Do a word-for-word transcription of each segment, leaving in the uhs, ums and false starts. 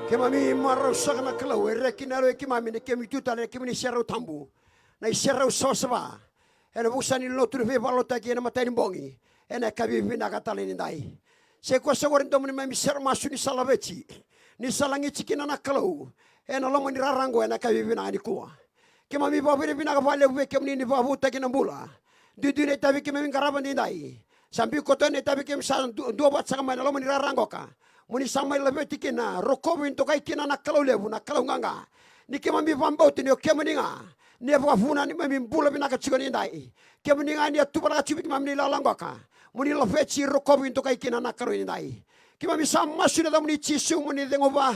Keimami marau saka na Kalou, e reki na yalo e keimami na keimami tu tale na keimami na iserau tabu, na iserau savasava. Ena vuku sa ni lotu ni veivakalotutaki ena matai ni bogi, ena yakavi vinaka tale ni dai. Se koya sa qori domo ni mami sero masu ni sa laveti, ni sa lagiti kina na Kalou ena loma ni rara oqo ena yakavi vinaka nikua. Keimami vakavinavinaka vakalevu vei kemuni ni vakavoutaki na bula. Duidui na itavi keimami qarava daidai. Sa biu koto na itavi keimami sa du- duavata saka mai na loma ni rara qoka. Mo ni sa mai laveti kina, rokovi, dokai kina na Kalou levu, na Kalou qaqa. Ni keimami vakabauta ni o kemuni ga ni a vakavuna ni mami bula vinaka tiko ni dai. Kemuni ga ni a tuvalaka tiko vei keimami na ilala qoka. Mo ni laveti, rokovi, dokai kina na Kalou ni dai. Keimami sa masu ena yacamuni Jisu, mo ni ceguva,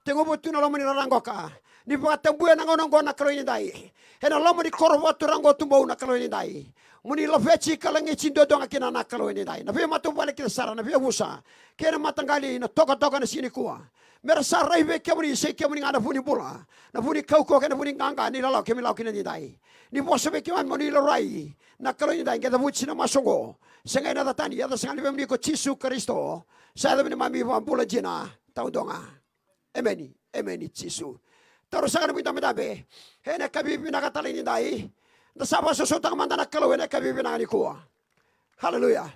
ceguva tu na loma ni rara qoka. Ni vakatabuya na gauna oqo na Kalou ni dai. Ena loma ni koro vakaturaga o Tubou na Kalou ni dai. Mo ni laveti ka lagiti duadua ga kina na Kalou ni dai. Na veimatavuvale kece sara, na veiyavusa kei na mataqali, na tokatoka na siga nikua. Me ra sa rai vei kemuni, se kemuni ga na vu ni bula, na vu ni kaukauwa kei na vu ni qaqa ni lalawa keimami lako kina ni dai. Ni vosa vei keimami mo ni laurai na Kalou ni dai, qai cavuti na masu oqo. Sega ena yaca tani, yaca sega ni vei kemuni ko Jisu Karisito. Sa yaca me neimami vakabula dina taudua ga. Emeni, emeni Jisu. Taura saka na veidabedabe ena yakavi vinaka tale ni dai. Da sa vakasausautaka mada na Kalou ena yakavi vinaka nikua. Haleluya.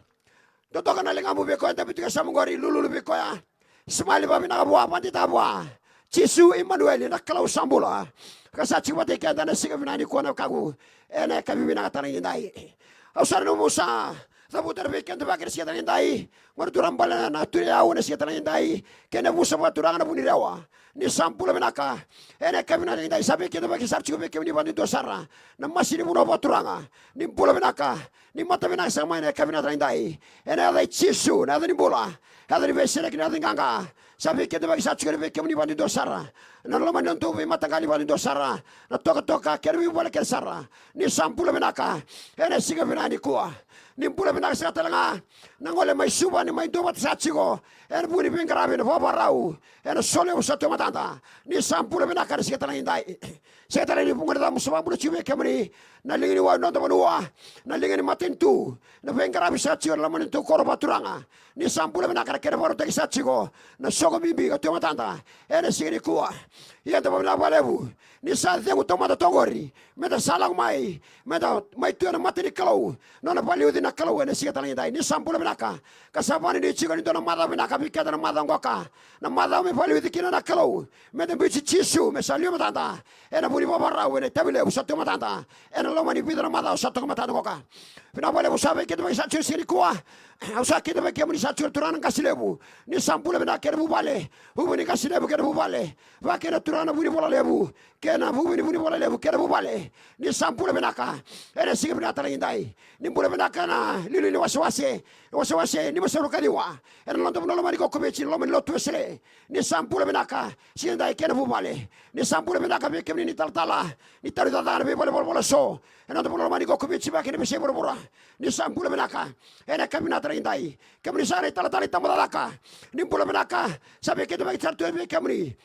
Dodoka na ligamu vei koya e dabe tiko e yasamu qori, lululu vei koya. Smile vakavinaka vua, vakadeitaka vua. Jisu Imanueli, na Kalou sa bula ka sa tiko vata kei keda ena siga vinaka nikua na wekaqu. Ena yakavi vinaka tale ni dai. Au sa na nomu sa cavuta vei keda vaka ena siga tale ni dai. Gone turaga bale na turi au ena siga tale ni dai. Kei na yavusa vakaturaga na Vunirewa. Ni sa bula vinaka ena yakavi vinaka ni dai. Sa vei keda vaka sa tiko vei kemuni vakaduadua sara na masi ni vanua vakaturaga. Ni bula vinaka, ni mata vinaka saka mai ena yakavi vinaka ni dai. Ena yaca i Jisu, na yaca ni bula, yaca ni veisereki, na yaca ni qaqa. Sa vei keda vaka sa tiko vei kemuni vakaduadua sara. Na loma ni nodatou veimataqali vakaduadua sara. Na tokatoka kei na veivuvale kece sara. Ni sa bula vinaka ena siga vinaka nikua. Ni bula vinaka saka tale ga na gole mai Suva, ni mai duavata sa tiko ena vuku ni veiqaravi, na vakavakarau, ena solevu sa tu e matada. Ni sa bula vinaka ena siga tale ga ni dai. Sega tale ni vuqa na yacamu sa vakabula tiko vei kemuni. na liga ni wai ni noda vanua, na liga ni matanitu, na veiqaravi sa tiko ena loma ni noda koro vakaturaga. Ni sa bula vinaka na kena vakarautaki sa tiko na soqo bibi ka tu e matada ena siga nikua. Ia da vakavinavinaka vakalevu ni sa cegu taumada toka qori, meda sa lako mai, meda mai tu ena mata ni Kalou, nona vakaliuci na Kalou ena siga tale ga edai. Ni sa bula vinaka ka sa vakanuinui tiko ni dua na macawa vinaka vei keda na macawa qoka, na macawa me vakaliuci kina na Kalou, meda biuti Jisu me sa liu e matada ena vuku ni vakavakarau ena itavi levu sa tu e matada, ena loma ni vica na macawa sa toka e matada qoka. Vinaka vakalevu sa vei keda vei sa tiko ena siga nikua. Au sa kida vei kemuni sa tiko na turaga na qase levu. Ni sa bula vinaka kei na vuvale, vuvu ni qase levu kei na vuvale, vaka kei na turaga na vunivola levu kei na vuvu ni vunivola levu kei na vuvale. Ni sa bula vinaka ena siga vinaka tale ga edai. Ni bula vinaka na liuliu ni wasewase, wasewase ni masauru kaciwa ena noda vanua lomani ko Koviti, na loma ni lotu Wesele. Ni sa bula vinaka siga edai kei na vuvale. Ni sa bula vinaka vei kemuni na italatala ni taucakacaka na veivale volavola eso ena noda vanua lomani ko Koviti, vaka kina veiyasai vuravura. Ni sa bula vinaka ena yakavi vinaka tale ga edai. Kemuni saka na italatala ni tabacakacaka, ni bula vinaka. Sa vei keda vei sara tu vei kemuni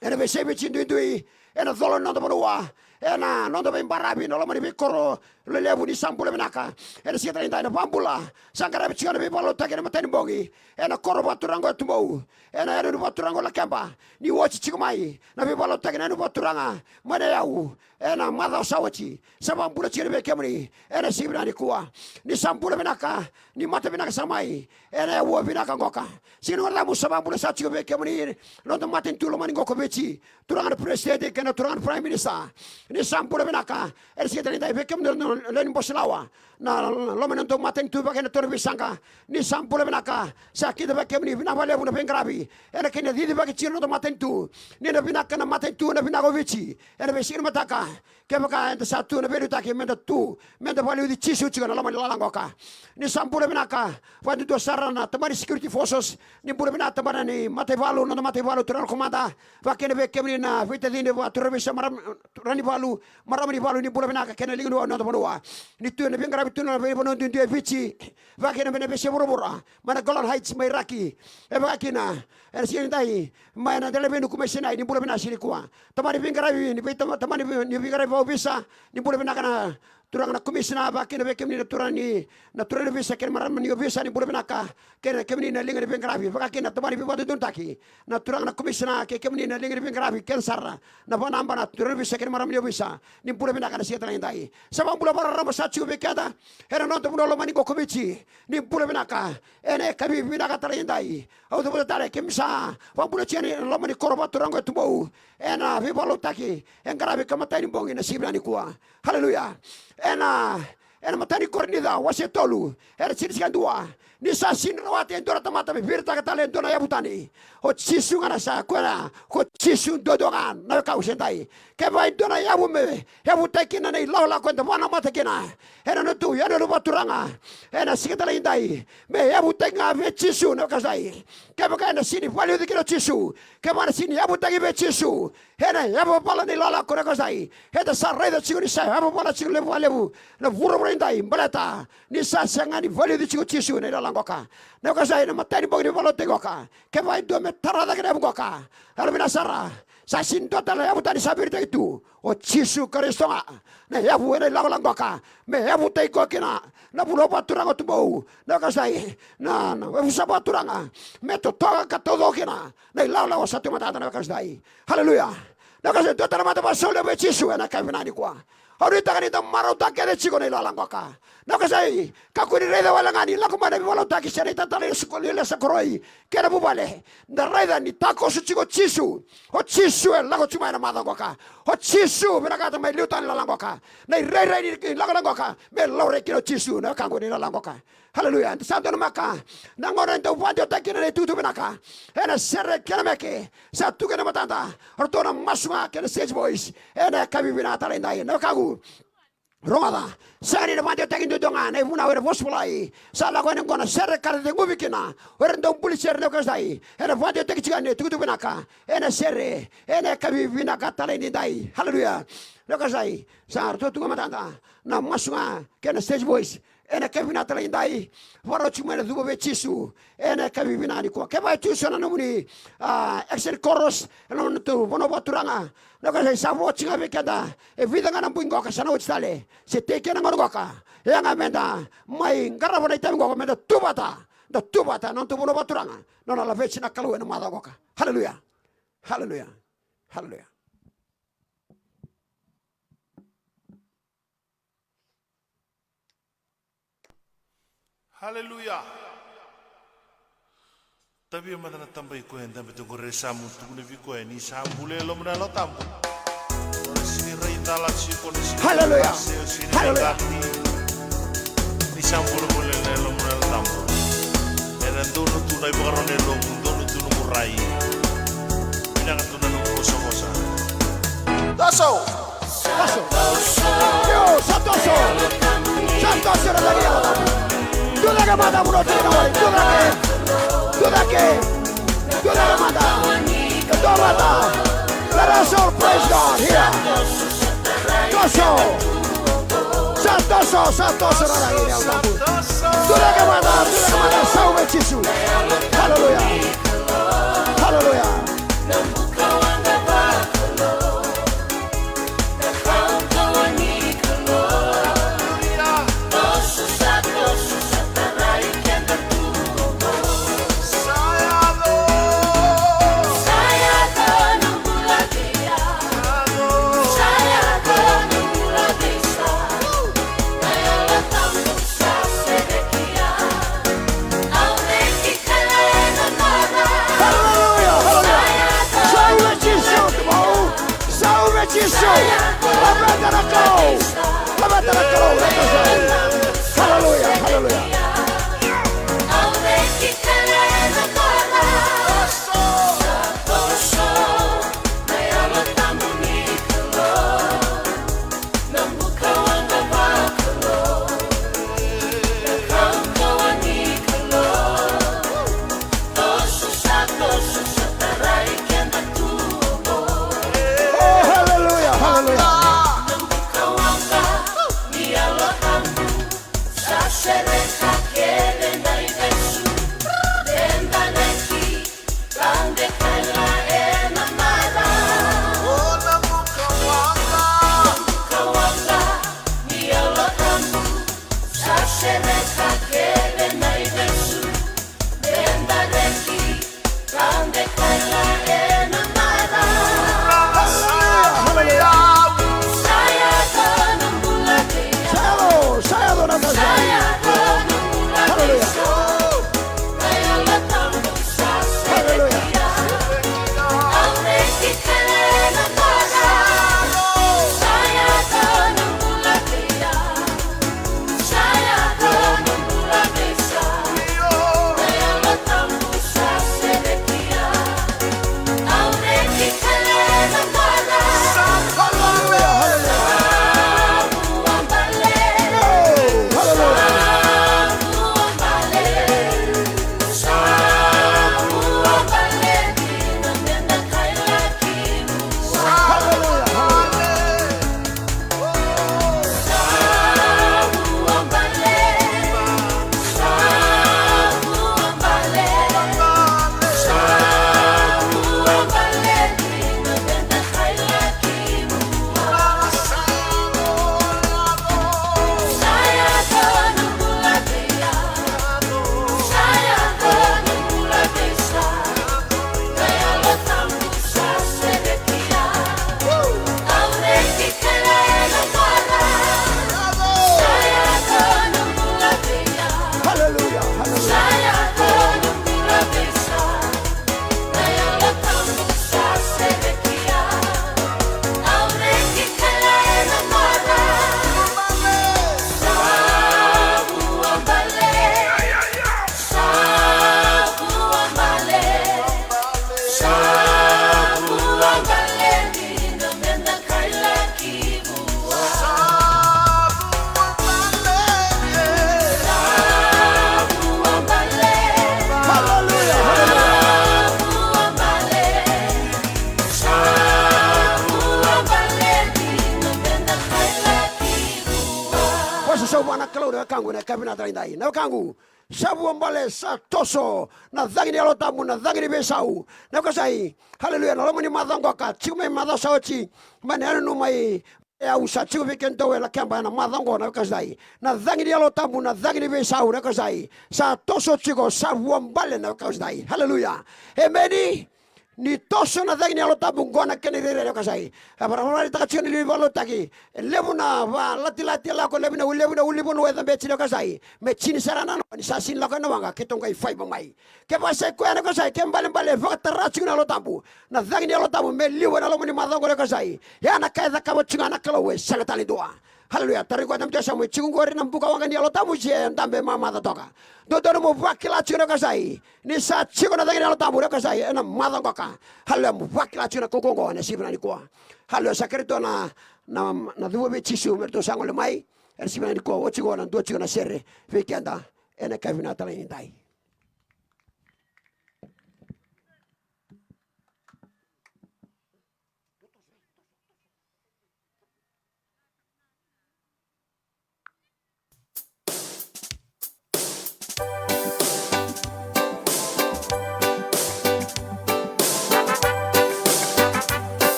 ena veiyasai Viti duidui, ena colo ni noda vanua, ena noda veibaravi, na loma ni veikoro lelevu. Ni sa bula vinaka ena siga tale ga edai. Na vakabula sa qaravi tiko na veivakalotutaki ena matanibogi ena koro vakaturaga o Tubou, ena yanuyanu vakaturaga o Lakeba. Ni oti tiko mai na veivakalotutaki na yanuyanu vakaturaga mai na yau ena macawa sa oti. Sa vakabula tiko vei kemuni ena siga vinaka nikua. Ni sa bula vinaka, ni mata vinaka saka mai ena yavua vinaka qoka. Siga ni Wacamu sa vakabula saka tiko vei kemuni na noda matanitu lomani qo ko Viti, turaga na Peresitedi kei na turaga na Prime Minister. Ni sa bula vinaka ena siga tale ga edai vei kemuni na lewe ni Bosilawa, na loma ni noda matanitu vaka kina na turaga ni veisaqa. Ni sa bula vinaka. Sa kida vei kemuni, vinaka vakalevu na veiqaravi ena kena cicivaki tiko na noda matanitu. Ni na vinaka na matanitu, na vinaka o Viti ena veisiga ni mataka. Kevaka eda sa tu ena veiliutaki, meda tu, meda vakaliuci Jisu tiko ena loma ni lala qoka. Ni sa bula vinaka vakadudua sara na tabana ni security forces. Ni bula vinaka tabana ni mataivalu, noda mataivalu, turaga na komada, vaka kina vei kemuni na veitacini vakaturaga ni veisa, marama, turaga ni valu, marama ni valu. Ni bula vinaka kei na liga ni wai ni noda vanua. Ni tu ena veiqaravi tu na veivanua duidui e Viti, vaka kina mai na veiyasai vuravura, mai na Golan Heights, mai Iraki, e vaka kina ena siga ni dai mai na Delavenuku mai Sinai. Ni bula vinaka siga nikua. Tamani veiqaravi, ni vei tama-, tamani vei-, ni veiqaravi vakaovisa, ni bula vinaka na turaga na komisina, vaka kina vei kemuni na turaga ni, na turaga ni ovisa kei na marama ni ovisa, ni bula vinaka. Kei na kemuni na liga ni veiqaravi, vaka kina na tamani veivakadodonutaki, na turaga na komisina kei kemuni na liga ni veiqaravi, kei na sara na vanaba na turaga ni ovisa kei na marama ni ovisa. Ni bula vinaka na siga tale ga edai. Sa vakabula vakararaba sa tiko vei keda ena noda vanua lomani qo ko Viti. Ni bula vinaka ena yakavi vinaka tale ga edai. Au cavuta tale, keimami sa vakabula tiko yani ena loma ni koro vakaturaga e Tubou ena veivakalotutaki e qaravi ka matai ni bogi na siga vinaka nikua. Haleluya. Ena, ena matai ni Korinica wase tolu, ena tikina tinikadua. Ni sa sega ni rawati e dua na tamata me viritaka tale e dua na yavu tani. O Jisu ga na sa koya, ko Jisu duadua ga na wekaqu siga edai. Kevaka e dua na yavu me yavutaki kina na ilakolako eda vakanamata kina ena noda tou yanuyanu vakaturaga ena siga tale ga edai, me yavutaki ga vei Jisu na wekaqu siga edai. Kevaka ena sega ni vakaliuci kina o Jisu, kevaka ena sega ni yavutaki vei Jisu, ena yavavala na ilakolako na wekaqu siga edai. Eda sa raica tiko ni sa yavavala tiko levu vakalevu na vuravura edai, baleta ni sa sega ni vakaliuci tiko o Jisu na ilakolako qoka. Na wekaqu siga edai, na matai ni bogi ni veivakalotutaki qoka, kevaka e dua me tara cake na yavu qoka, yalovinaka sara, sa sega ni dua tale na yavu tani sa viritaki tu. O Jisu Karisito ga na yavu ena ilakolako qoka, me yavutaki koya kina na vanua vakaturaga o Tubou, na wekaqu siga edai, na, na yavusa vakaturaga, me totoka ka taucoko kina na ilakolako sa tu e matada, na wekaqu siga edai. Haleluya. Na wekaqu siga edai, dua tale na mata vakasau levu vei Jisu ena yakavi vinaka nikua. Au nuitaka ni da marautaka kece tiko na ilakolako qoka. Na wekaqu siga edai, kakua ni raica wale ga ni lako mai na veivakalotutaki se na italatala ni lesa ko-, ni lesa koroi kei na vuvale. Da raica ni takoso tiko o Jisu. O Jisu e lako tiko mai ena macawa qoka. O Jisu vinakata me liutaka na ilakolako qoka. Na irairai ni ilakolako qoka me laurai kina o Jisu, na wekaqu, na ilakolako qoka. Haleluya. Eda sa donumaka na gauna e dau vakadewataki kina na itukutuku vinaka ena sere kei na meke sa tu kina e matada, o ratou na masu ga kei na Stage Boys ena yakavi vinaka tale edai, na wekaqu. Rogoca, sega ni na vakadewataki duadua ga na ivunau ena vosa Volai. Sa lako yani oqo na sere ka ra ceguvi kina o ira dau buli sere, na wekaqu siga edai. Ena vakadewataki tiko yani na itukutuku vinaka ena sere ena yakavi vinaka tale ni dai. Haleluya. Na wekaqu siga edai, sa ratou tu ga e matada na masu ga kei na Stage Boys Ena yakavi vinaka tale edai, vakarau tiko mai na cuva vei Jisu. Ena yakavi vinaka nikua, kevaka e tu eso na nomuni, a, exit chorus ena nomutou vanua vakaturaga, na ka sa, sa vo tiko ga vei keda. E vica ga na bogi qoka sa na oti tale, se tei kena gauna qoka. E yaga meda mai qarava na itavi qoka, meda tu vata, da tu vata ena nodatou vanua vakaturaga, na nona laveti na Kalou ena macawa qoka. Haleluya. Haleluya. Haleluya. Haleluya. Tavia mada na taba i koya e dabe tu qori, e sa mu tukuna vei koya ni sa bula e loma na Yalo Tabu. Ora sini rai cala tiko, ni sini Haleluya. Rai se, o sini Haleluya. Rai cala ni. Ni sa bula bula e loma na Yalo Tabu. Ena donu tu na ivakaro na yalomu, donu tu nomu rai. Vinaka tu na nomu vosavosa. Toso! Toso. Io, sa toso. Sa toso na cagi yalo. Tucake mada, muno tiko na wai. Tucake. Tucake. Tucake mada. Tucake mada. Let us all praise God here. Toso. Sa toso, sa toso na cagi yalo. Tucake mada, tucake mada. Sauve Jisu. Haleluya. Haleluya. na Kalou na wekaqu ena yakavi vinaka tale edai. Na wekaqu, sa vuabale, sa toso na cagi ni Yalo Tabu, na cagi ni veisau. Na wekasai, haleluya, na loma ni macawa qoka, tiko mai macawa sa oti, mai na yanuyanu mai, e au sa tiko vei kedatou e Lakeba ena macawa qo na wekasai. Na cagi ni Yalo Tabu, na cagi ni veisau na wekasai. Sa toso tiko, sa vuabale na wekasai. Haleluya. Emeni. Ni toso na cagi ni Yalo Tabu qo na kena irairai na wekasai. E varavaraitaka tiko na livi vakalotutaki. E levu na valatilati e lako, levu na uli, levu na ulunivanua e cabeti na wekasai. Me tini sara na noa ni sa sini lako ena waqa, keitou qai faiva mai. Kevaka sa i koya na wekasai, ke balebale, vakatara tiko na Yalo Tabu. Na cagi ni Yalo Tabu me liwa ena loma ni macawa qo na wekasai. Ia na ka e cakava tiko ga na Kalou e sega tale ni dua. Haleluya. Tarai koya na nomu yasamu, e tiko qori na buka waqa ni Yalo Tabu se e dabe mamaca toka. Dodonu mo vakila tiko na wekasai. Ni sa tiko na cagi ni Yalo Tabu na wekasai ena macawa qoka. Haleluya. Mo vakila tiko na kaukaua qo ena siga vinaka nikua. Haleluya. Sa kerei ratou na, na, na cuva vei Jisu me ratou sa gole mai. Ena siga vinaka nikua, oti qo na dua tiko na sere vei keda ena yakavi vinaka tale edai.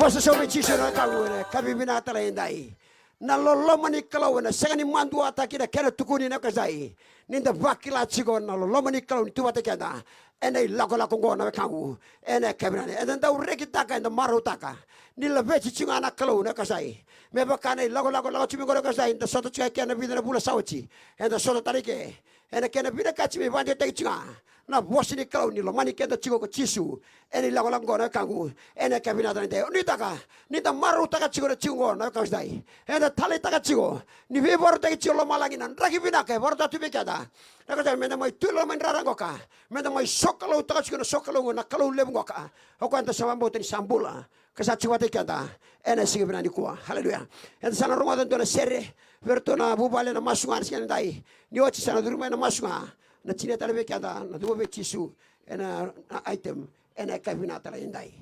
Vosa sobu vei Jisu na wekaqu ena yakavi vinaka tale edai. Na loloma ni Kalou ena sega ni maduataki na kena tukuni na wekasai. Ni da vakila tiko na loloma ni Kalou ni tu vata keda ena ilakolako oqo na wekaqu. Ena yakavi vinaka eda dau rekitaka, eda marautaka ni laveti tiko ga na Kalou na wekasai. Me vaka na ilakolako lako tiko mai oqo na wekasai, da sota tiko eke ena vica na vula sa oti. Eda sota tale eke. Ena kena vinakati me vakadeitaki tiko ga na vosa ni Kalou ni lomani keda tiko ko Jisu. Ena ilakolako oqo na wekaqu, ena yakavi vinaka tale edai, o nuitaka ni da marautaka tiko na tiko oqo na wekaqu sa edai. Eda taleitaka tiko ni veivakarautaki tiko lomalagi na draki vinaka e vakarautaka tu vei keda. Na wekaqu sa edai, meda mai tu e loma ni rara qoka, meda mai sokaloutaka tiko na sokalou, na Kalou levu qoka, o koya eda sa vakabauta ni sa bula ka sa tiko vata kei keda ena siga vinaka nikua. Haleluya. Eda sa na rogoca e dua na sere vei iratou na vuvale na masu ga ena siga edai. Ni oti sa na curu mai na masu ga, na tinia tale vei keda na cuva vei Jisu ena, na item ena yakavi vinaka tale edai.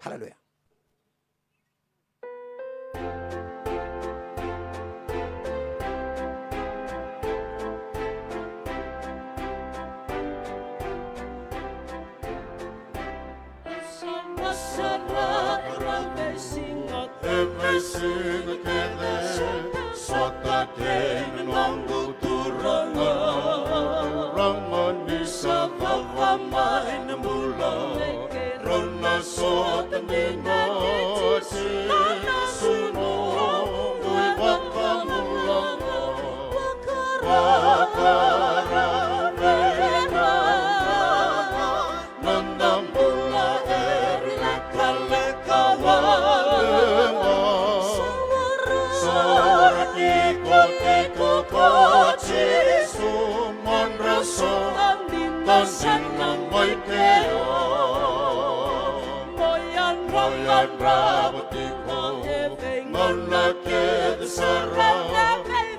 Haleluya. Sa masara e rau veisiga, e veisiga kece. Sota kei na noqu Turaga, Turaga ni sa cava mai na bula. Rau na sota ni na Jisu noqu iVakabula. Vakarau vei na noda bula e lekaleka wale ga. Sa wara tikotiko ko Jisu, mo drau sa dina mai kea. Mo yadrava tiko e gauna kece sara.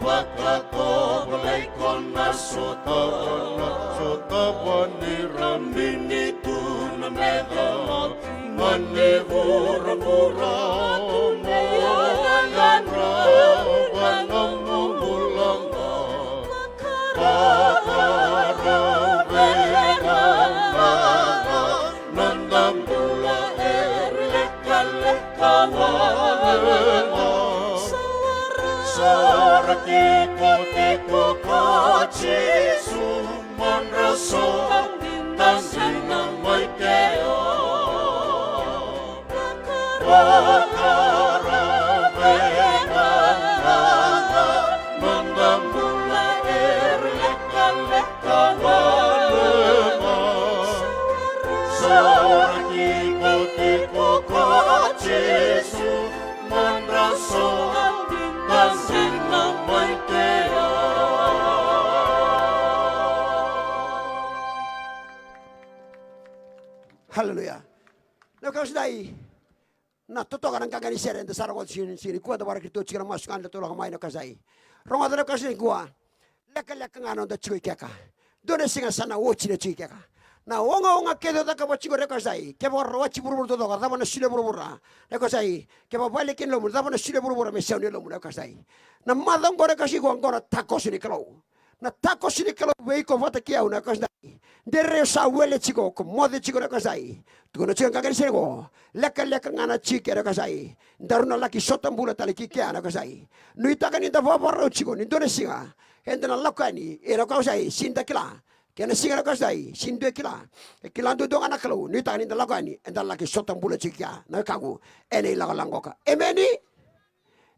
Vakatovolei ko na sotava, na sotava ni ra bini tu na meca. Mani vuravura, mo yadrava na nomu bula ga. Vakarau vei na noda bula e lekaleka wale ga. Sa wara tikotiko ko Jisu, mo drau sa dina mai kea. Vakarau vei na noda bula e lekaleka wale ga. Sa wara tikotiko ko Jisu, mo drau sa dina mai kea. Haleluya. Na wekaqu sa edai, na totoka na qaqa ni sere eda sa rogoca tiko ni siga nikua, da waraki iratou tiko na masu ga ni ratou lako mai na wekaqu sa edai. Rogoca na wekaqu sa edai nikua. Lekaleka ga na noda tiko i keka. Dua na siga sa na oti na tiko i keka. Na ogaoga kece o cakava tiko na wekaqu sa edai. Kevaka rawati vuravura taucoko, cava na solia vuravura? Na wekaqu sa edai, kevaka vale kina lomu, cava na solia vuravura me sau ni lomu na wekaqu sa edai? Na macawa oqo na wekaqu sa edai, oqo na takoso ni Kalou. Na takoso ni Kalou vei iko vata kei au na wekaqu sa edai. De rairai sa wele tiko, ko moce tiko na wekaqu sa edai. Tukuna tiko na qaqa ni sere qo. Lekaleka ga na tiko i kea na wekaqu sa edai. Daru na laki sota bula tale ki kea na wekaqu sa edai. Nuitaka ni da vavarau tiko ni dua na siga eda na lako yani, e na wekaqu sa edai, sega ni da kila. Kena siga na wekaqu sa edai, sega ni dua e kila. E kila duadua ga na Kalou. Nuitaka ni da lako yani, eda laki sota bula tiko i kea na wekaqu ena ilakolako qoka. Emeni.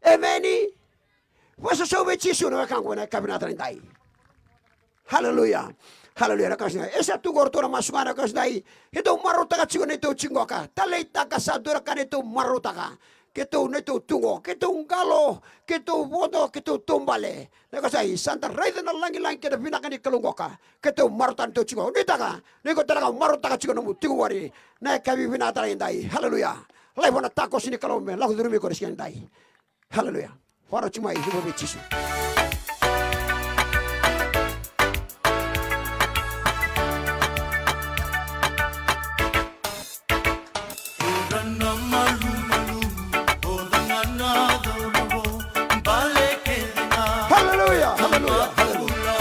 Emeni. Vakasausau vei Jisu na wekaqu ena yakavi vinaka tale edai. Haleluya. Haleluya. Na wekaqu sa edai, e sa tu qo o ratou na masu ga na wekaqu sa edai. Keitou marautaka tiko na neitou tiko qoka. Taleitaka sa dua na ka neitou marautaka. Keitou, neitou tu qo, keitou qalo, keitou vodo, keitou taubale. Na wekaqu sa edai, sa da raica na lagilagi kei na vinaka ni Kalou qoka. Keitou marautaka neitou tiko. Nuitaka ni iko tale ga marautaka tiko nomu tiko wari na yakavi vinaka tale edai. Haleluya. Laiva na takoso ni Kalou me lako curumi iko na siga edai. Haleluya. Vakarau tiko mai, cuva vei Jisu. Haleluya, haleluya, haleluya.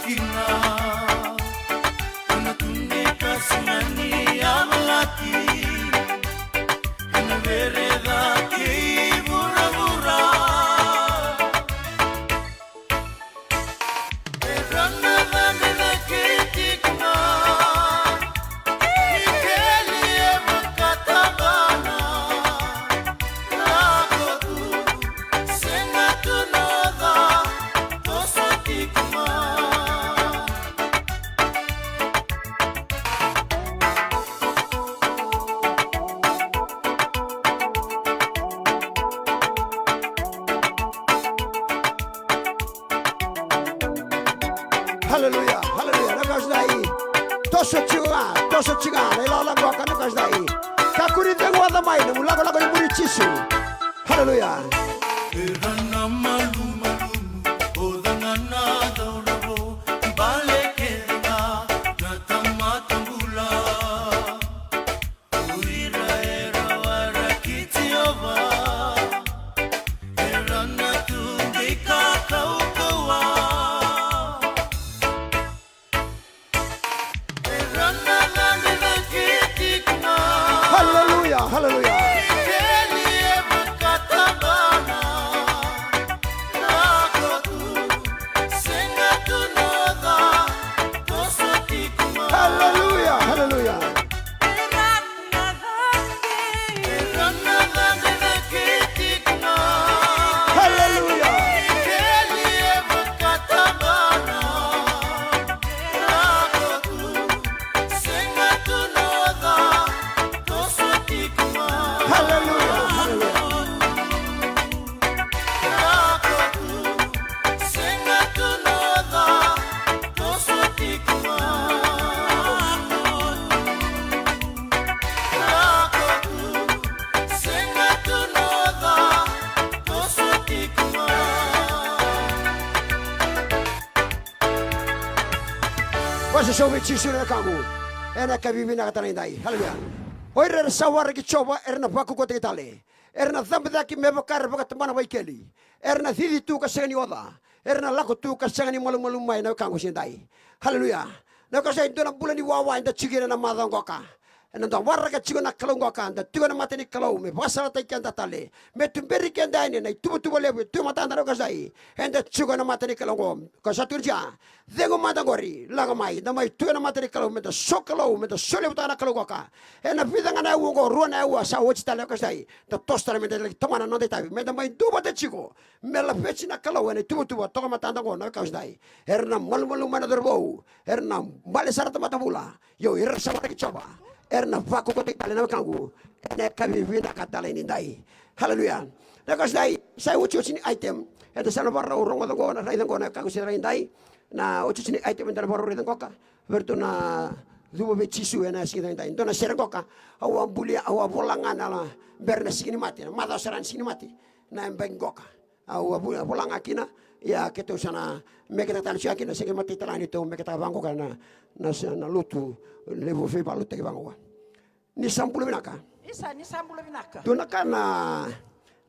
Ena tudei ka sega ni yavalati, ena vere cake i vuravura. Era na cabe cake tiko ga, ni keli e vakatabana. Lako tu, sega tu noda, toso tiko ga. Haleluya, haleluya. Na ka sa dai. Toso tiko ga, toso tiko ga. Na ilakolako ka na ka sa dai. Kakua ni cegu, oca mai, nomu lakolako ni muri Jisu. Haleluya. Era na malumalumu, oca ga na cauravou, bale kece ga na tamata bula. O ira era waraki Jiova, era na tudei ka kaukauwa. Era na cabe cake tiko ga. Haleluya, haleluya. Ni keli e vakatabana. Lako tu, sega tu noda, toso tiko ga. Haleluya, haleluya. Era na cabe, era na cabe cake tiko ga. Haleluya. Ni keli e vakatabana. Lako tu, sega tu noda, toso tiko ga. Haleluya, haleluya. Lako tu, sega tu noda, toso tiko ga. Lako tu, sega tu noda, toso tiko ga. Vakasausau vei Jisu na wekaqu. Ena yakavi vinaka tale edaidai. Haleluya. O ira era sa waraki Jiova era na vakaukauwataki tale. Era na cabe cake me vaka era vakatabana vaikeli. Era na cici tu ka sega ni oca. Era na lako tu ka sega ni malumalumu mai na wekaqu siga edai. Haleluya. Na wekaqu sa dua na bula ni wawa eda tiko kina na macawa qoka. Ena da waraka tiko na Kalou qoka, da tiko ena mata ni Kalou me vakasalataki keda tale, me tuberi keda yani na ituvatuva levu e tu e matada na wekaqu sa dai. Eda tiko ena mata ni Kalou qo, ka sa tukuni tiko ya. Cegu mada qori, lako mai, da mai tu ena mata ni Kalou, me da sokalou, me da solevutaka na Kalou qoka. Ena vica ga na aua qo, rua na aua sa oti tale na wekaqu sa dai. Da toso tale me da laki tomana na noda itavi, me da mai duavata tiko. Me laveti na Kalou ena ituvatuva toka matada qo na wekaqu sa dai. Era na malumalumu mai na cauravou, era na bale sara tamata bula. Io, ira sa waraki Jiova era na vakaukauwataki tale na wekaqu ena yakavi vinaka tale edaidai. Haleluya. Na wekaqu sa dai, sa iotioti ni item eda sa na vakarau rogoca qo, na raica qo na wekaqu sa dai. Na iotioti ni item eda na vakarau raica qoka, vei iratou na cuva vei Jisu ena siga edaidai. Dua na sere qoka au a bulia, au a vola ga na bera na Siga ni Mate, na macawa sara ni Siga ni Mate, na yabaki qoka. Au a vu-, a vola ga kina, ia keitou sa na meketa tale tiko ga kina, se qai matai tale ga ni tou meketa vaqo ka na, na, na lotu levu, veivakalotutaki vaqo. Ni sa bula vinaka. Isa, ni sa bula vinaka. Dua na ka na,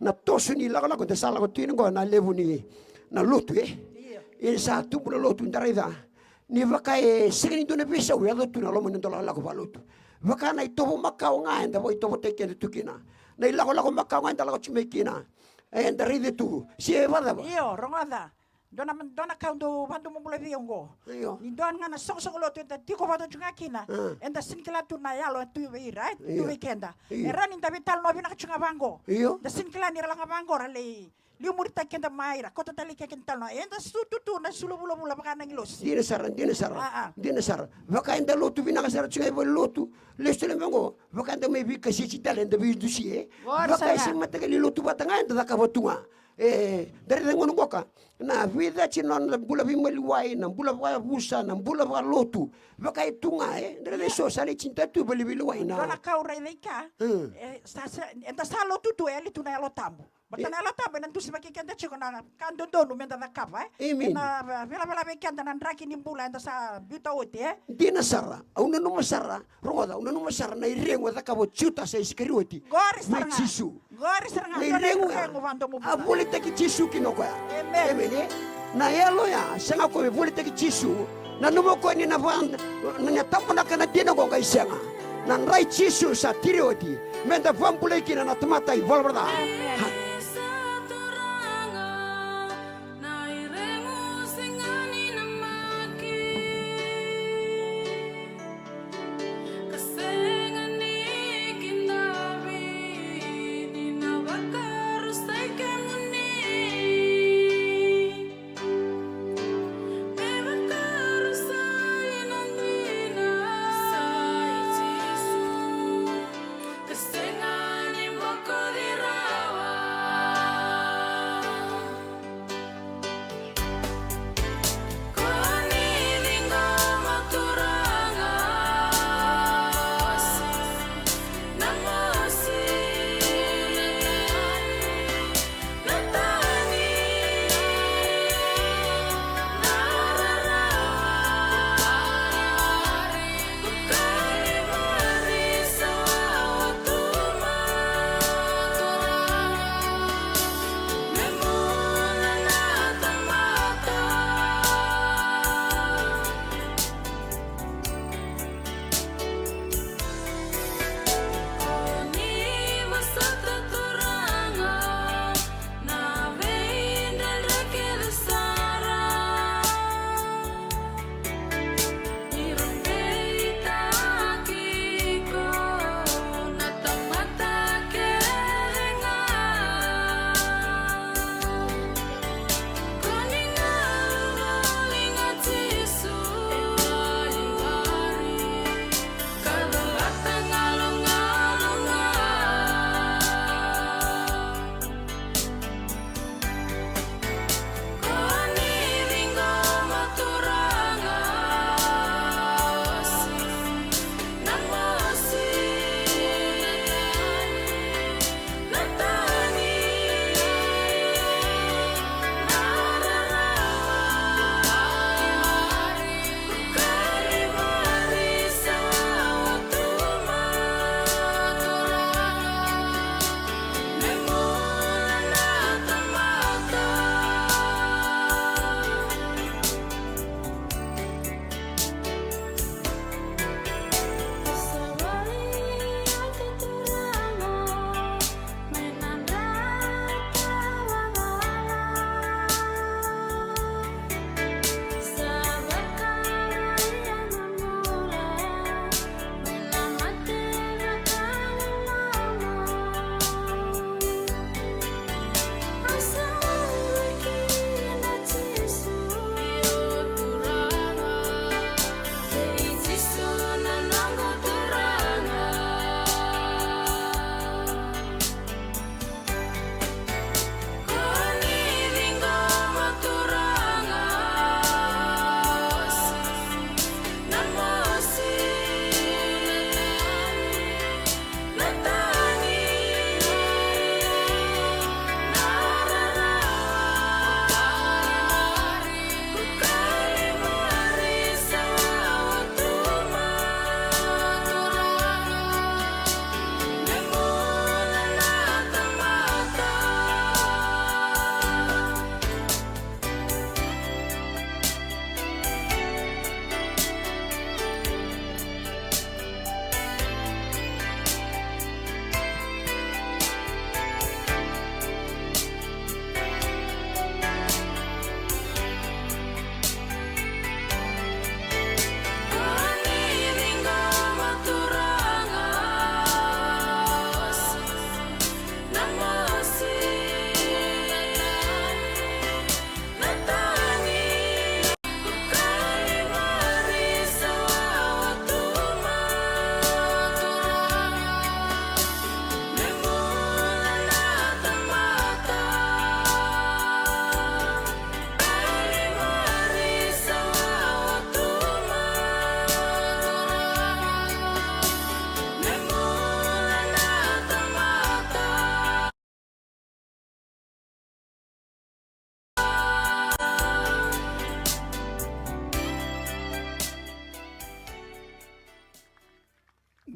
na toso ni lakolako da sa lako tu kina qo na levu ni na lotu, e? Io. Ia ni sa tubu na lotu da raica ni vaka e sega ni dua na veisau e yaco tu na loma ni noda lakolako vakalotu. Vaka na itovo makawa ga eda vakaitovotaki keda tu kina. Na ilakolako makawa ga eda lako tu mai kina. E, da raica tu se vakacava? Io, rogoca. Dua na, dua na ka au dau vakadomobula vei au qo. Io. Ni dua ga na soqosoqo lotu eda tiko vata tu ga kina. A. Eda sega ni kila tu na yalo e tu vei ira, e tu vei keda. Io. E rawa ni da veitalanoa vinaka tu ga vaqo. Io. Da sega ni kila ni ra la ga vaqo ra lai liumuritaki keda mai, ra kauta tale keda talanoa. Eda sutu tu na sulu vulavula vaka na agilosi. Dina sara, dina sara. A, a. Dina sara. Vaka eda lotu vinaka sara tu ga i valenilotu. Lesu tale mai qo. Vaka eda mai veikasiti tale, eda veidusi, e. Qori sara. Vaka e se mataqali lotu vata ga eda cakava tu ga. E, da raica gona qoka na veicati, na nona bula veimaliwai, na bula vakayavusa, na bula vakalotu. Vaka e tu ga, e, da raica eso sa lai tini tatu vale veilewai na. Dua na ka au raica i ka. Hmm. E, sa, sa, eda sa lotu tu, e yali tu na Yalo Tabu. Baleta na Yalo Tabu ena dusimaki keda tiko na ka dodonu meda cakava, e. Amen. Ena, e, velavela vei keda na draki ni bula eda sa biuta oti, e. Dina sara, au nanuma sara, rogoca, au nanuma sara na iregu a cakava o Jutasa Isikarioti. Qori sara ga. Vei Jisu. Qori sara ga. Na iregu ya, a volitaki Jisu kina o koya. Amen. Amen, e? Na yalo ya sega ko me volitaki Jisu. Nanuma o koya ni na va, na, na tabonaka na dina oqo qai sega. Na dra i Jisu sa tiri oti me da vakabulai kina na tamata ivalavala ca. Ka sega ni kidavi ni na vakarusai kemuni. Me vakarusai na dina sa i Jisu. Ka sega ni bokoci rawa. Ko ni ciqoma Turaga, na mosi, na tani, na rarawa. Na veidredre kece sara. Ni rau beitaki iko na tamata kece ga. Ko ni galu voli ga Jisu. Ka cavata galugalu ga.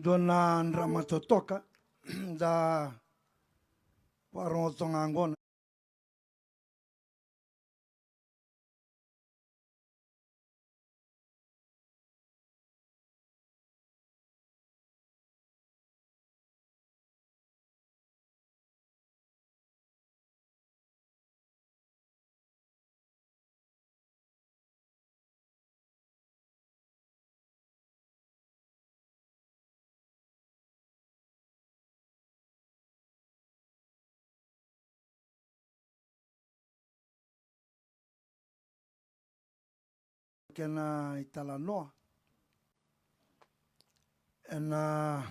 Dua na drama totoka da vakarogoca toka ga qo. kena italanoa. Ena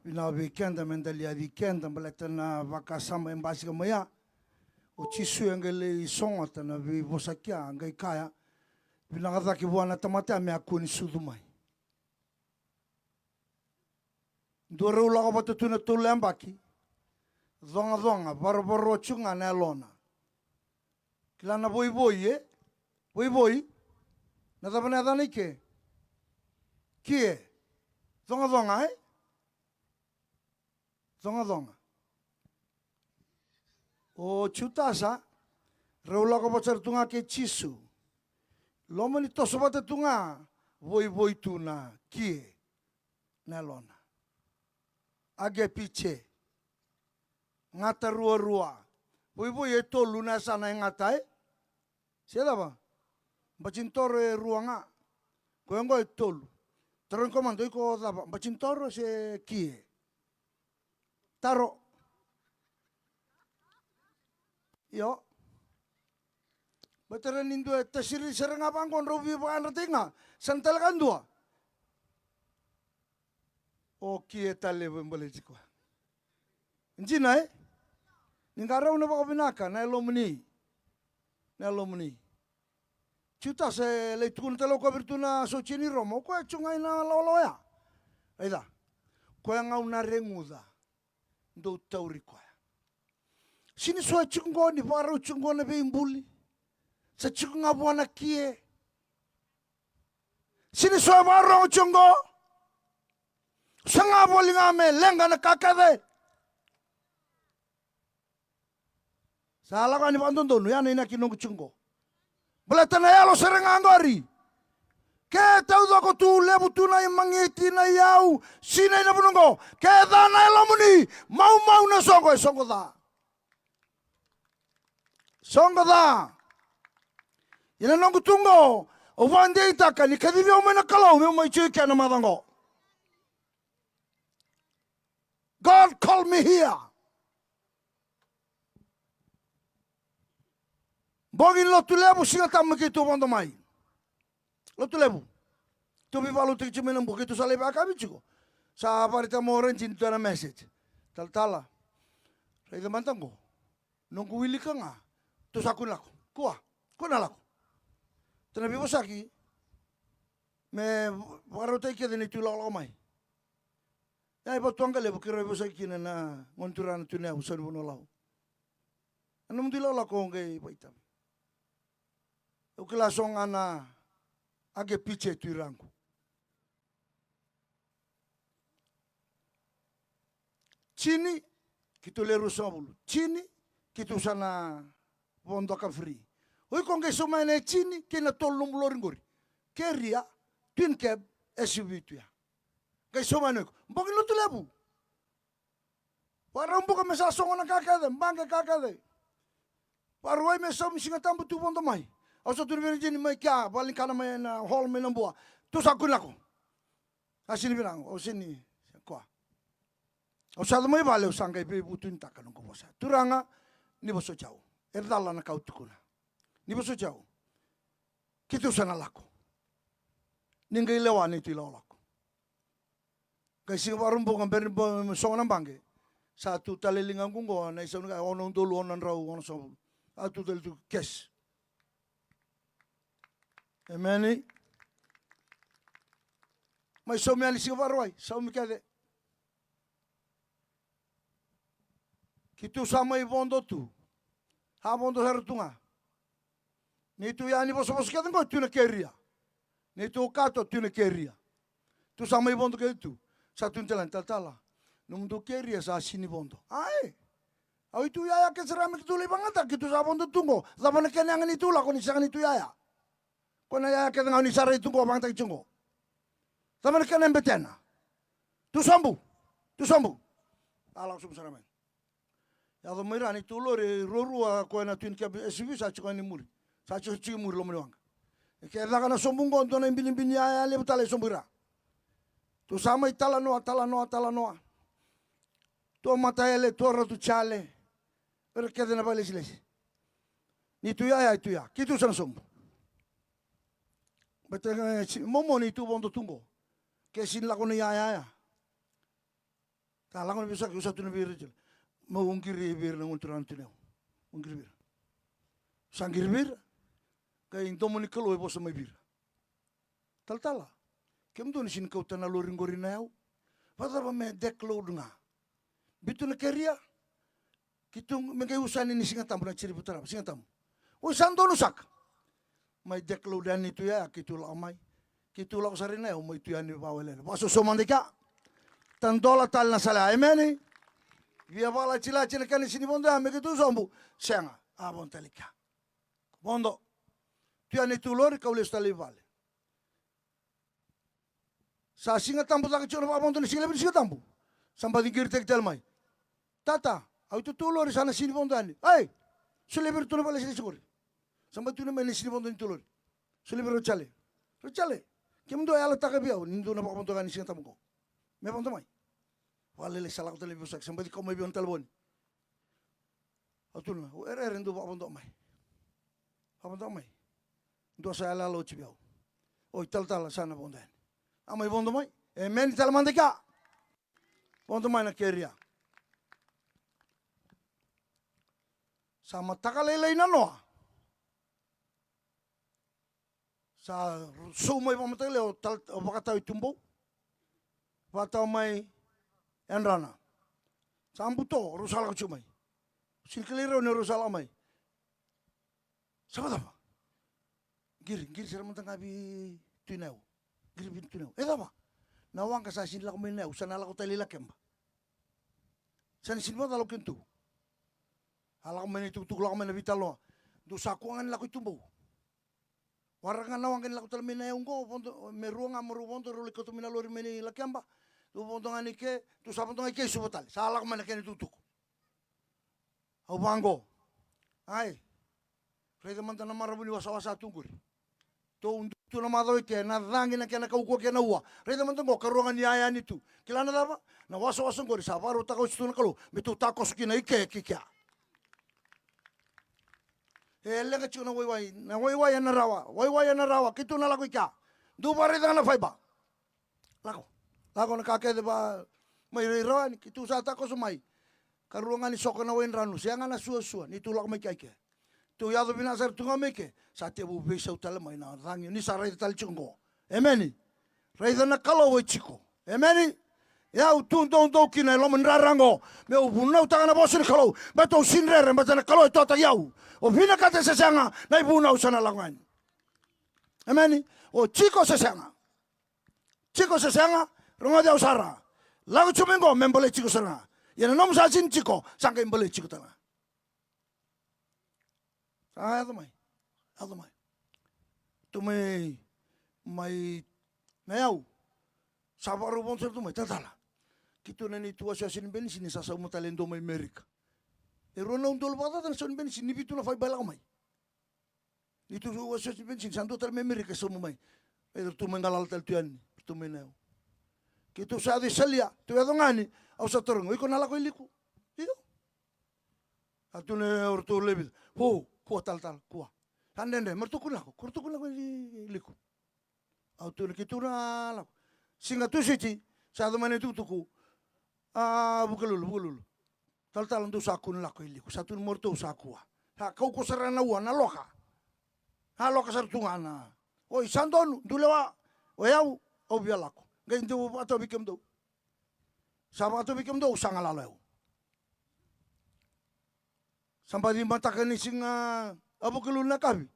vinaka vei keda me da liaci keda baleta na vakasama e basika mai ya. O Jisu e qai lai sogota na veivosaki ya, qai kaya, vinaka cake vua na tamata ya me a kua ni sucu mai. Dua rau lako vata tu na tolu yabaki. Cogacoga, varovaroa tiko ga na yalona. Kila na voivoi, e? Voivoi. Na cava na yacana i ke? Kie. Cogacoga, e? Cogacoga. O Jutasa, rau lako vata sara tu ga kei Jisu. Loma ni toso vata tu ga, voivoi tu na kie. Na yalona. Age pice. Gata ruarua. Voivoi e tolu na yasana e gata, e? Se cava? Batintoro e rua ga. Koya oqo e tolu. Taro ni komada, o iko cava? Batintoro se kie? Taro. Io. Baleta ni dua e tasiri sara ga vaqo, drau veivakayadrataki ga. Sa na tale ka dua. O kie tale e baleti koya. Dina, e? Ni qarauna vakavinaka na yalomuni. Na yalomuni. Jutasa e lai tukuna tale o koya vei iratou na sotia ni Roma, o koya e tiko ga ina lawalawa ya. Raica. Koya ga au na reguca. Dou tauri koya. Sega ni so e tiko qo ni vakarau tiko qo na veibuli. Sa tiko ga vua na kie. Sega ni so e vakarau tiko qo. Sa ga voli ga me leqa na ka kece. Sa lako yani vakadodonu, ya na inaki noqu tiko qo. Baleta na yalo sara ga qori. Ke taucoko tu, levu tu na imagiti, na iyau, sinai na vanua qo. Ke ca na yalomuni, maumau na soqo, e soqo ca. Soqo ca. Ia na noqu tu qo, au vakadeitaka ni kacivi au mai na Kalou, meu mai tiko i ke na macawa qo. God called me here. Bogi ni Lotulevu, Siga Tabu me keitou vodo mai. Lotulevu. Tou veivakalotutaki tiko mai Nabua, keitou sa lai vakayakavi tiko. Sa vakaraitaka mai o Regi ni dua na message. Talatala. Raica mada qo. Noqu wilika ga. Tou sa kua ni lako. Kua. Kua na lako. Tou na veivosaki. Me vakarautaki kece neitou ilakolako mai. Ia e Vatuwaqa Levu keirau veivosaki kina na gone turaga na Tui Nayavu, Saunivanua Lau. Na nomudou ilakolako qai vakaitavi. Au kila so ga na age pice tu i raqu. Jini, keitou le ruasagavulu. Jini, keitou sa na vodo ka free. O iko qai sauma yani e Jini kei na tolu nomu lori qori. Keria, twin cab, S U V tu ya. Qai sauma yani o iko. Bogi ni Lotulevu. Vakarau buka me sa sogo na ka kece, baqe ka kece. Vakarau me saumi Siga Tabu tu vodo mai. Au sa tu na vei Regi ni mai kea, vale ni kana mai na hall mai Nabua. Tou sa kua ni lako. A sini vinaka, au sini, koa. Au sa yaco mai vale, au sa qai veivutunitaka noqu vosa. Turaga, ni vosoti au. E cala na ka au tukuna. Ni vosoti au. Keitou sa na lako. Ni qai lewa neitou ilakolako. Qai Siga Vakaraubuka, bera ni ba-, sogo na baqe. Sa tu tale ligaqu qo, na isau ni ka, ono udolu, ono na drau, ono sagavulu. A tu tale tu cash. Emeni. Mai saumi yani Siga Vakarauwai, saumi kece. Keitou sa mai vodo tu. Sa vodo sara tu ga. Neitou yani vosavosa kece qo tu na keria. Neitou kato tu na keria. Tou sa mai vodo kece tu. Sa tu ni tale yani, talatala. Nomudou keria sa sini vodo. Ai. Au i tu yaya kece sara me keitou lai vakayagataka, keitou sa vodo tu qo. Cava na kena yaga ni tou lako ni sega ni tu yaya? Ko na yaya kece ga ni sa rai tu qo, vakayagataki tu qo. Cava na kena betena? Tu sobu. Tu sobu. A lako sobu sara mai. Yaco mai ra neitou lori ruarua, koya na twin cab S U V sa tiko ni muri. Sa tiko, tiko i muri loma ni waqa. E ke caka na sobu qo, dua na ibinibini yaya levu tale e sobu i ra. Tou sa mai talanoa, talanoa, talanoa. Tou mata ele, tou ratu jale. Era kece na vakalesilesi. Ni tu yaya, tu ya. Keitou sa na sobu. Baleta ga e si-, momo ni tu vodo tu qo. Ke sini lako na iyaya ya. Ka lako na veisaki, au sa tukuna vei ira tale. Meu qiri vei ira na gone turaga na Tui Nayau. Meu qiri vei ira. Sa qiri vei ira. Qai domo ni Kalou e vosa mai vei ira. Talatala, kemudou ni sini kauta na lori qori i Nayau. Vakacava me deck load ga? Biu tu na keria. Keitou me qai usani ni Siga Tabu na tiri Vutarava, Siga Tabu. Oi, sa donu saka. Mai deck load yani tu ya, keitou lako mai. Keitou lako sara i Nayau, mai tu yani vakawelewele. Vakasoso mada i kea. Tadola tale na sala ya, emeni. Via vakalatilati na kena sini vodo ya me keitou sobu. Sega, a vodo tale i kea. Vodo. Tu yani tu lori, kau lesu tale i vale. Sa Siga Tabu caka tiko na vakavodo, na siga levu ni Siga Tabu. Sa baci qiritaki tale mai. Tata, au tu tu lori sa na sini vodo yani. Ai! Solia vei iratou na vakalesilesi qori. Sa baci tukuna mai na sini vodo ni tu lori. Solia vei rau Jale. Rau Jale. Kemudou a yalataka vei au ni dua na vakavodo ga ni Siga Tabu qo. Me vodo mai. Vakalailai sa lako tale vei Vosaki. Sa baci kau mai vei au na talevoni. Au tukuna, o ere, ere, dou vakavodo mai. Vakavodo mai. Dua sa yalayala oti vei au. Oi, talatala sa na vodo yani. A mai vodo mai. Emeni tale mada i kea. Vodo mai na keria. Sa mataka lailai nanoa. Sa sou mai vakamataka lailai o tal-, o vakatawa i Tubou. Vakatawa mai Yadrana. Sa buto, rau sa lako tiko mai. Sini kilai rau ni rau sa lako mai. Sa vakacava? Qiri, qiri sara mada ga vei Tui Nayau. Qiri vei Tui Nayau. E cava? Na waqa sa sini lako mai Nayau, sa na lako tale i Lakeba. Sa na sini vakacala o kedatou. A lako mai na itukutuku, lako mai na veitalanoa. Dou sa kua ga ni lako i Tubou. Waraka ga na waqa ni lako tale mai Nayau qo, vodo, me rua ga mo rau vodo, rau lai kauta mai na lori mai Lakeba. Dou vodo ga ni ke, dou sa vodo ga i ke i Suva tale. Sa lako mai na kena itukutuku. Au vaqo. Ai. Raica mada na maravu ni wasawasa tu qori. Tou dui tu na macawa i ke, na cagi na kena kaukauwa kei na ua. Raica mada qo, karua ga ni yaya ni tu. Kila na cava? Na wasawasa qori sa vakarautaka oti tu na Kalou me tou takoso kina i ke, ki kea. E leqa tiko na waiwai, na waiwai ena rawa, waiwai ena rawa, keitou na lako i kea. Dou vakaraica ga na faiba. Lako. Lako na ka kece va mai rai rawa ni keitou sa takoso mai. Karua ga ni soko na waidranu, sega na suasua, ni tou lako mai kea i ke. Tou yaco vinaka sara tu ga mai ke, sa tevu veisau tale mai na cagi, ni sa raica tale tiko qo. Emeni. Raica na Kalou e tiko. Emeni. E au tu doudou kina e loma ni rara qo, meu vunautaka na vosa ni Kalou, me tou sini rere, baleta na Kalou e totaki au. O vinakata se sega, na ivunau sa na lako yani. Emeni. O tiko se sega. Tiko se sega, rogoci au sara. Lako tiko mai qo me baleti iko sara ga. Ia na nomu sa sini tiko, sa qai baleti iko tale ga. Sa yaco mai. Yaco mai. Tu mai, mai Nayau. Sa vakarau vodo sara tu mai, talatala. Keitou na neitou wasewase ni benisini sa sauma tale e dua mai Merika. E rua na udolu vakacaca na sau ni benisini, ni vitu na faiba e lako mai. Ni tu wasewase ni benisini, sa dua tale mai Amerika e sauma mai. E ratou mai galala tale tu yani, ratou mai Nayau. Keitou sa yaco i Salia, tou yaco ga yani, au sa tarogi, o iko na lako i Liku? Io. A tukuna o ratou lewe vica, o, kua talatala, kua. Sa dredre, me ratou kua ni lako, ko ratou kua ni lako i Liku. Au tukuna keitou na lako. Siga Tusiti, sa yaco mai na itukutuku. A, Vukelulu, Vukelulu. Talatala dou sa kua ni lako i Liku. Sa tukuna mo ratou sa kua. Sa kaukaua sara na ua, na loka. Na loka sara tu ga na. Oi, sa donu, dou lewa. O yau, au via lako. Qai dou vakatau vei kemudou. Sa vakatau vei kemudou, au sa galala o yau. Sa baci mataka ni siga a Vukelulu na yakavi.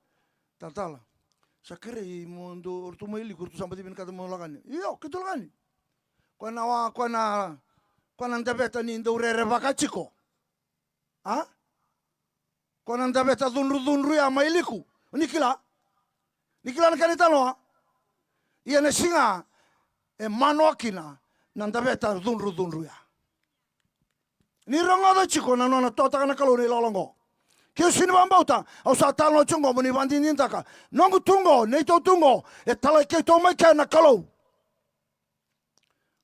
Talatala. Sa kerei mo dou, o ratou mai Liku, o ratou sa baci vinakata mo lako yani. Io, keitou lako yani. Koya na wa, koya na, koya na daveta ni dau rerevaka tiko. A? Koya na daveta cudrucudru ya mai Liku. Ni kila? Ni kila na kena italanoa? Ia na siga e manoa kina na daveta cudrucudru ya. Ni rogoca tiko na nona totaka na Kalou na ilakolako oqo. Keu sini vakabauta, au sa talanoa tiko oqo mo ni vakadinadinataka. Noqu tu oqo, neitou tu oqo, e talai keitou mai kea na Kalou.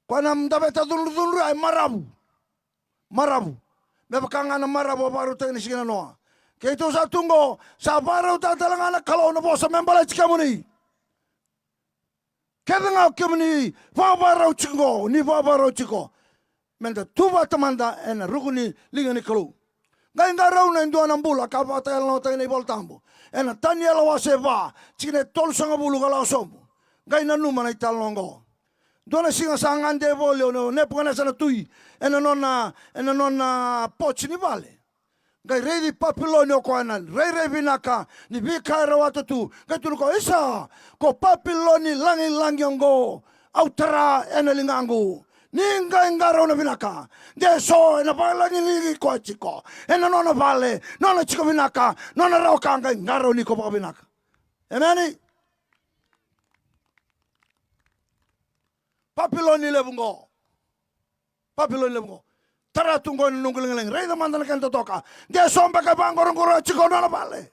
Koya na daveta cudrucudru ya e maravu. Maravu. Me vaka ga na maravu a vakarautaka ni siga na noa. Keitou sa tu oqo, sa vakarautaka tale ga na Kalou na vosa me baleti kemuni. Kece ga o kemuni vakavakarau tiko qo, ni vakavakarau tiko, meda tu vata mada ena ruku ni liga ni Kalou. Qai qarauna e dua na bula ka vakatalanoataki na iVolatabu ena Taniela wase va, tikina e tolusagavulu ka lako sobu. Qai nanuma na italanoa oqo. Dua na siga sa gade voli o Nepukanesa na tui ena nona, ena nona poti ni vale. Qai raici Papiloni o koya na rairai vinaka ni veika e rawata tu. Qai tukuna o koya, isa, ko Papiloni lagilagi oqo, au tara ena ligaqu. Ni qai qarauna vinaka, de so ena vakalagilagi koya tiko ena nona vale, nona tiko vinaka, nona rawa ka qai qarauni iko vakavinaka. Emeni. Papiloni levu qo. Papiloni levu qo. Tara tu qo ena noqu lagilagi. Raica mada na kena totoka. De so beka e vaqoroqoroya tiko nona vale.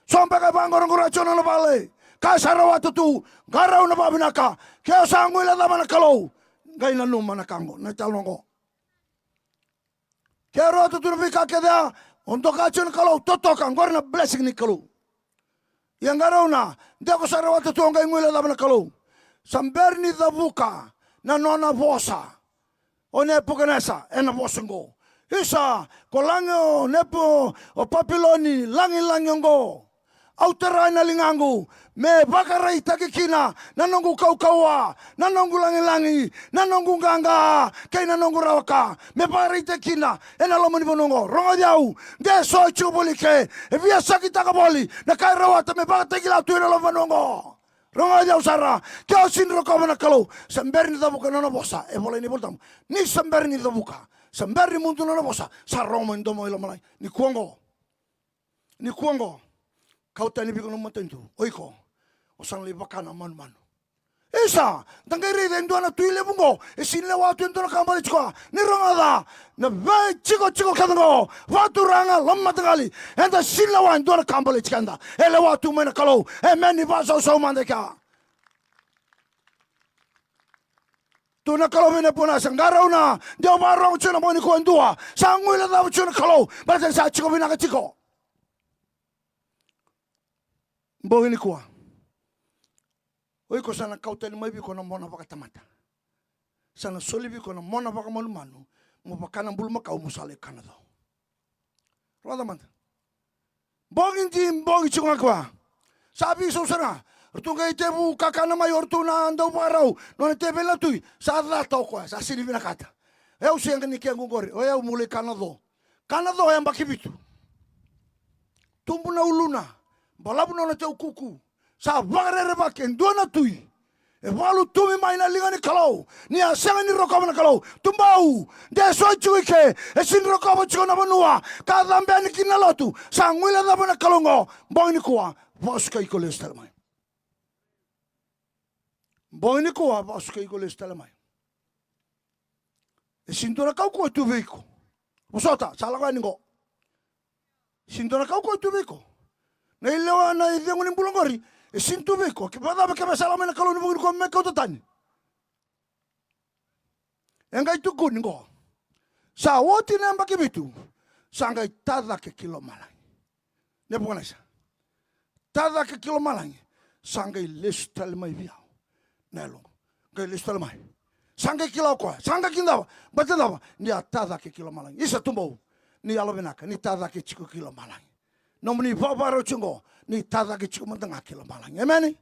So beka e vaqoroqoroya tiko nona vale. Ka sa rawata tu, qarauna vakavinaka. Ke o sa guilecava na Kalou, qai nanuma na ka qo, na italanoa qo. Ke rawata tu na veika kece ya, o doka tiko na Kalou, totoka, qori na blessing ni Kalou. Ia qarauna, de ko sa rawata tu, o qai guilecava na Kalou. Sa bera ni cavuka na nona vosa o Nepukanesa ena vosa oqo. Isa, ko lagi o Nepu, o Papiloni lagilagi oqo, au tara ena ligaqu me vakaraitaki kina na noqu kaukauwa, na noqu lagilagi, na noqu qaqa kei na noqu rawa ka, me vakaraitaki kina ena loma ni vanua oqo. Rogoci au, de so e tiko voli ke e via sakitaka voli na ka e rawata me vakatakila tu ena loma ni vanua oqo. Rogoci au sara, ke o sega ni rokova na Kalou, sa bera ni cavuka na nona vosa e volai ena iVolatabu. Ni sa bera ni cavuka, sa bera ni mudu na nona vosa, sa rogo mai domo i lomalagi. Nikua oqo, nikua oqo, kau tani vei iko na matanitu, o iko, o sa na lai vaka na manumanu. Isa, da qai raica e dua na tui levu oqo, e sega ni lewa tu e dua na ka baleti koya. Ni rogoca, na veitikotiko kece oqo, vakaturaga, lomamataqali, eda sega ni lewa e dua na ka baleti keda. E lewa tu mai na Kalou. Emeni, vakasausau mada e kea. Tukuna na Kalou vei Nepukanesa, qarauna, de o vakarogo tiko na bogi nikua e dua sa guilecava tiko na Kalou, baleta ni sa tiko vinaka tiko. Bogi nikua, o iko sa na kau tani mai vei iko na mona vakatamata. Sa na soli vei iko na mona vakamanumanu, mo vaka na bulumakau mo sa lai kana co. Rogoca mada. Bogi di bogi tiko ga koya. Sa veisau sara ga. Ratou qai tevu kakana mai o ratou na dauvakarau, nona teveli na tui. Sa cata o koya, sa sega ni vinakata. E, au sega ni kequ oqori, o yau meu lai kana co. Kana co e yabaki vitu. Tubu na uluna, balavu nona taukuku. Sa vakarerevaki e dua na tui. E vakalutumi mai na liga ni Kalou. Ni a sega ni rokova na Kalou, tubau, de so e tiko i ke e sega ni rokova tiko na vanua ka cabe yani kina na lotu. Sa guilecava na Kalou oqo. Bogi nikua, vakasukai iko lesu tale mai. Bogi nikua, vakasukai iko lesu tale mai. E sega ni dua na kaukauwa e tu vei iko. Vosota, sa lako yani qo. E sega ni dua na kaukauwa e tu vei iko. Na ilewa, na icegu ni bula oqori, e sega ni tu vei iko. Ke vakacava, kevaka sa lako mai na Kalou ena bogi nikua me kauta tani. E qai tukuni qo, sa oti na yabaki vitu, sa qai ta cake ki lomalagi. Nepukanesa, ta cake ki lomalagi, sa qai lesu tale mai vei au na yaloqu. Qai lesu tale mai. Sa qai kila o koya, sa qai kidava, baleta cava? Ni a ta cake ki lomalagi. Isa, tubau, ni yalovinaka, ni ta cake tiko ki lomalagi. Nomuni vakavakarau tiko qo, ni ta cake tiko mada ga ki lomalagi. Emeni.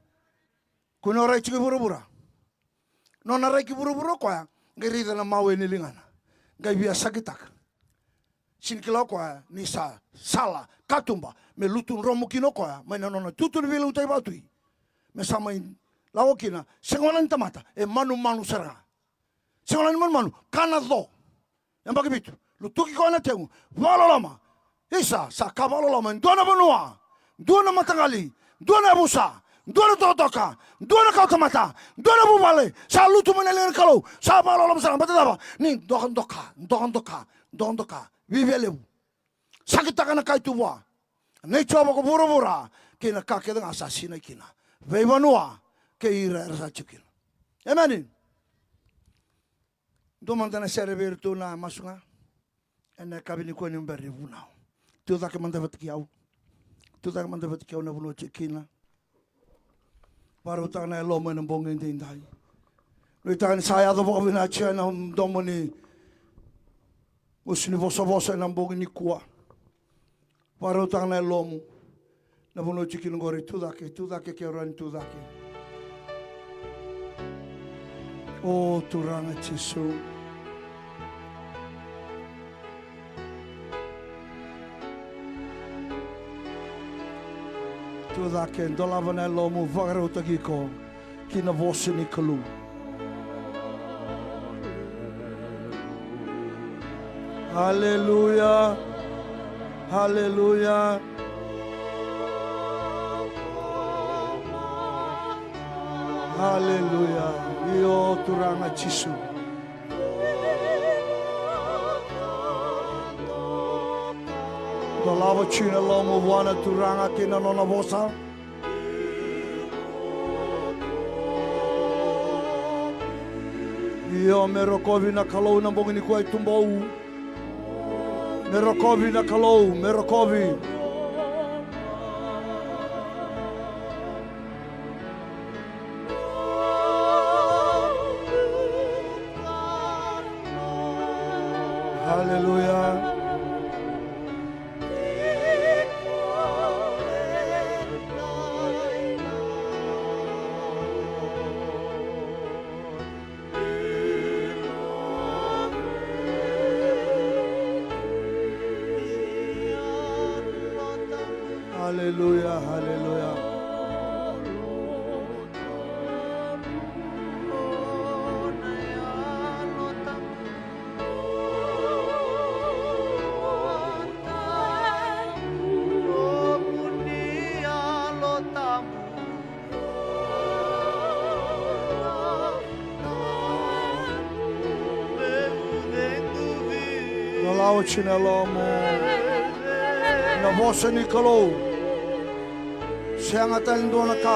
Kua ni o rai tiko i vuravura. Nona rai ki vuravura o koya, qai raica na mawe ni ligana, qai via sakitaka. Sega ni kila o koya ni sa sala, katuba, me lutu dromu kina o koya mai na nona tutu ni veilautaki vakatui. Me sa mai lako kina, sega wale ni tamata, e manumanu sara ga. Sega wale ni manumanu, kana co. Yabaki vitu, lutuki koya na tegu, vakaloloma. Isa, sa ka vakaloloma e dua na vanua, dua na mataqali, dua na yavusa, dua na tokatoka, dua na kawatamata, dua na vuvale. Sa lutu mai na liga ni Kalou, sa vakaloloma sara ga. Baleta cava? Ni dokadoka, dokadoka, dokadoka, viavia levu. Sakitaka na ka e tu vua. Nei Jiova ko vuravura kei na ka kece ga sa sinai kina, veivanua kei ira era sa tiko kina. Emeni. Dua mada na sere vei iratou na masu ga ena yakavi nikua ni bera ni vunau. Tu cake mada vata kei au. Tu cake mada vata kei au na vanua o tiko kina. Vakarautaka na yalomu ena bogi edaidai. Nuitaka ni sa yaco vakavinaka tiko ena domo ni usu ni vosavosa ena bogi nikua. Vakarautaka na yalomu. Na vanua tiko kina qori, tu cake, tu cake, ke rawa ni tu cake. O Turaga Jisu. Tu cake, dolava na yalomu, vakarautaki iko ki na vosa ni Kalou. Aleluya. Aleluya. Aleluya. Io Turaga Jisu. Dolava tiko na yalomu vua na Turaga kei na nona vosa. Io, me rokovi na Kalou na bogi nikua i Tubou. Me rokovi na Kalou, me rokovi. Aleluya. Aleluya, aleluya. Lalawa tiko na yalomu. Na vosa ni Kalou. Sega tale dua na ka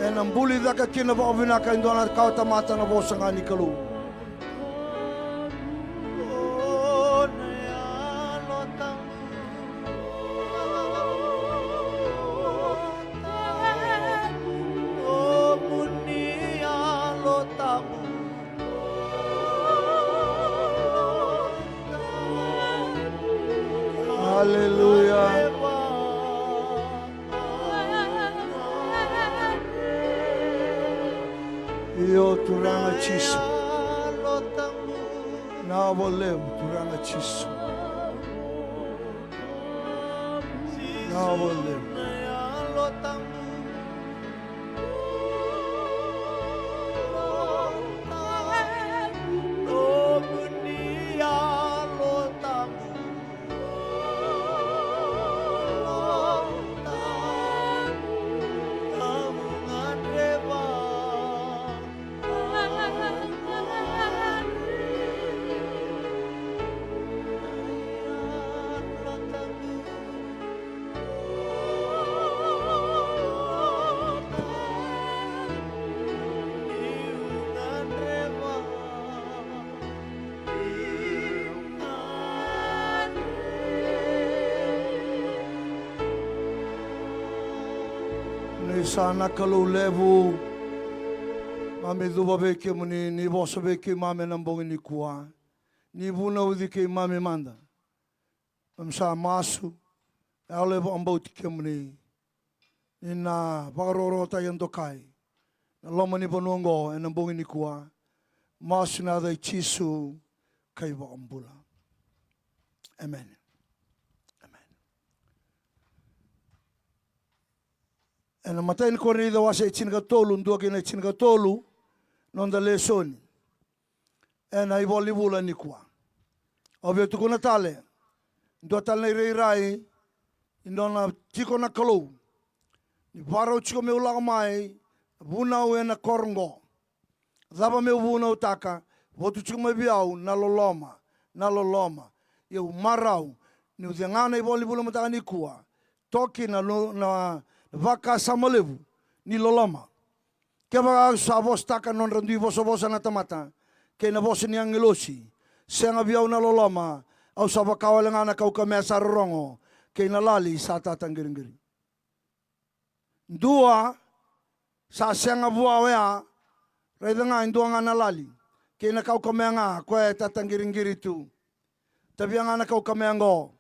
ena buli cake kina vakavinaka e dua na kawatamata, na vosa ga ni Kalou. Aleluya. Io Turaga Jisu. Vinaka vakalevu Turaga Jisu. Vinaka vakalevu. Ni sa na Kalou levu, mami cuva vei kemuni, ni vosa vei keimami ena bogi nikua, ni vunauci keimami mada. Mami sa masu, yalo e vakabauti kemuni. Ni na vakarokorokotaki e dokai na loma ni vanua oqo ena bogi nikua. Masu ena yaca i Jisu ka iVakabula. Emeni. Emeni. Ena imatai ni Korinica wase e tinikatolu, dua kei na tinikatolu, noda lesoni ena ivola ni vula nikua. Au via tukuna tale, dua tale na irairai ni nona tiko na Kalou. Ni vakarau tiko meu lako mai, vunau ena koro oqo. Cava meu vunautaka? Votu tiko mai vei au na loloma, na loloma. Ia au marau niu cega na ivola ni vula mataka nikua, toki na, na, na vakasama levu ni loloma. Kevaka au sa vosataka nodra dui vosavosa na tamata kei na vosa ni agilosi, sega vei au na loloma, au sa vaka wale ga na kaukamea sa rorogo kei na lali sa tata qiriqiri. Dua Sa sega vua oya, raica ga e dua ga na lali kei na kaukamea ga koya e tataqiriqiri tu. Tavia ga na kaukamea oqo,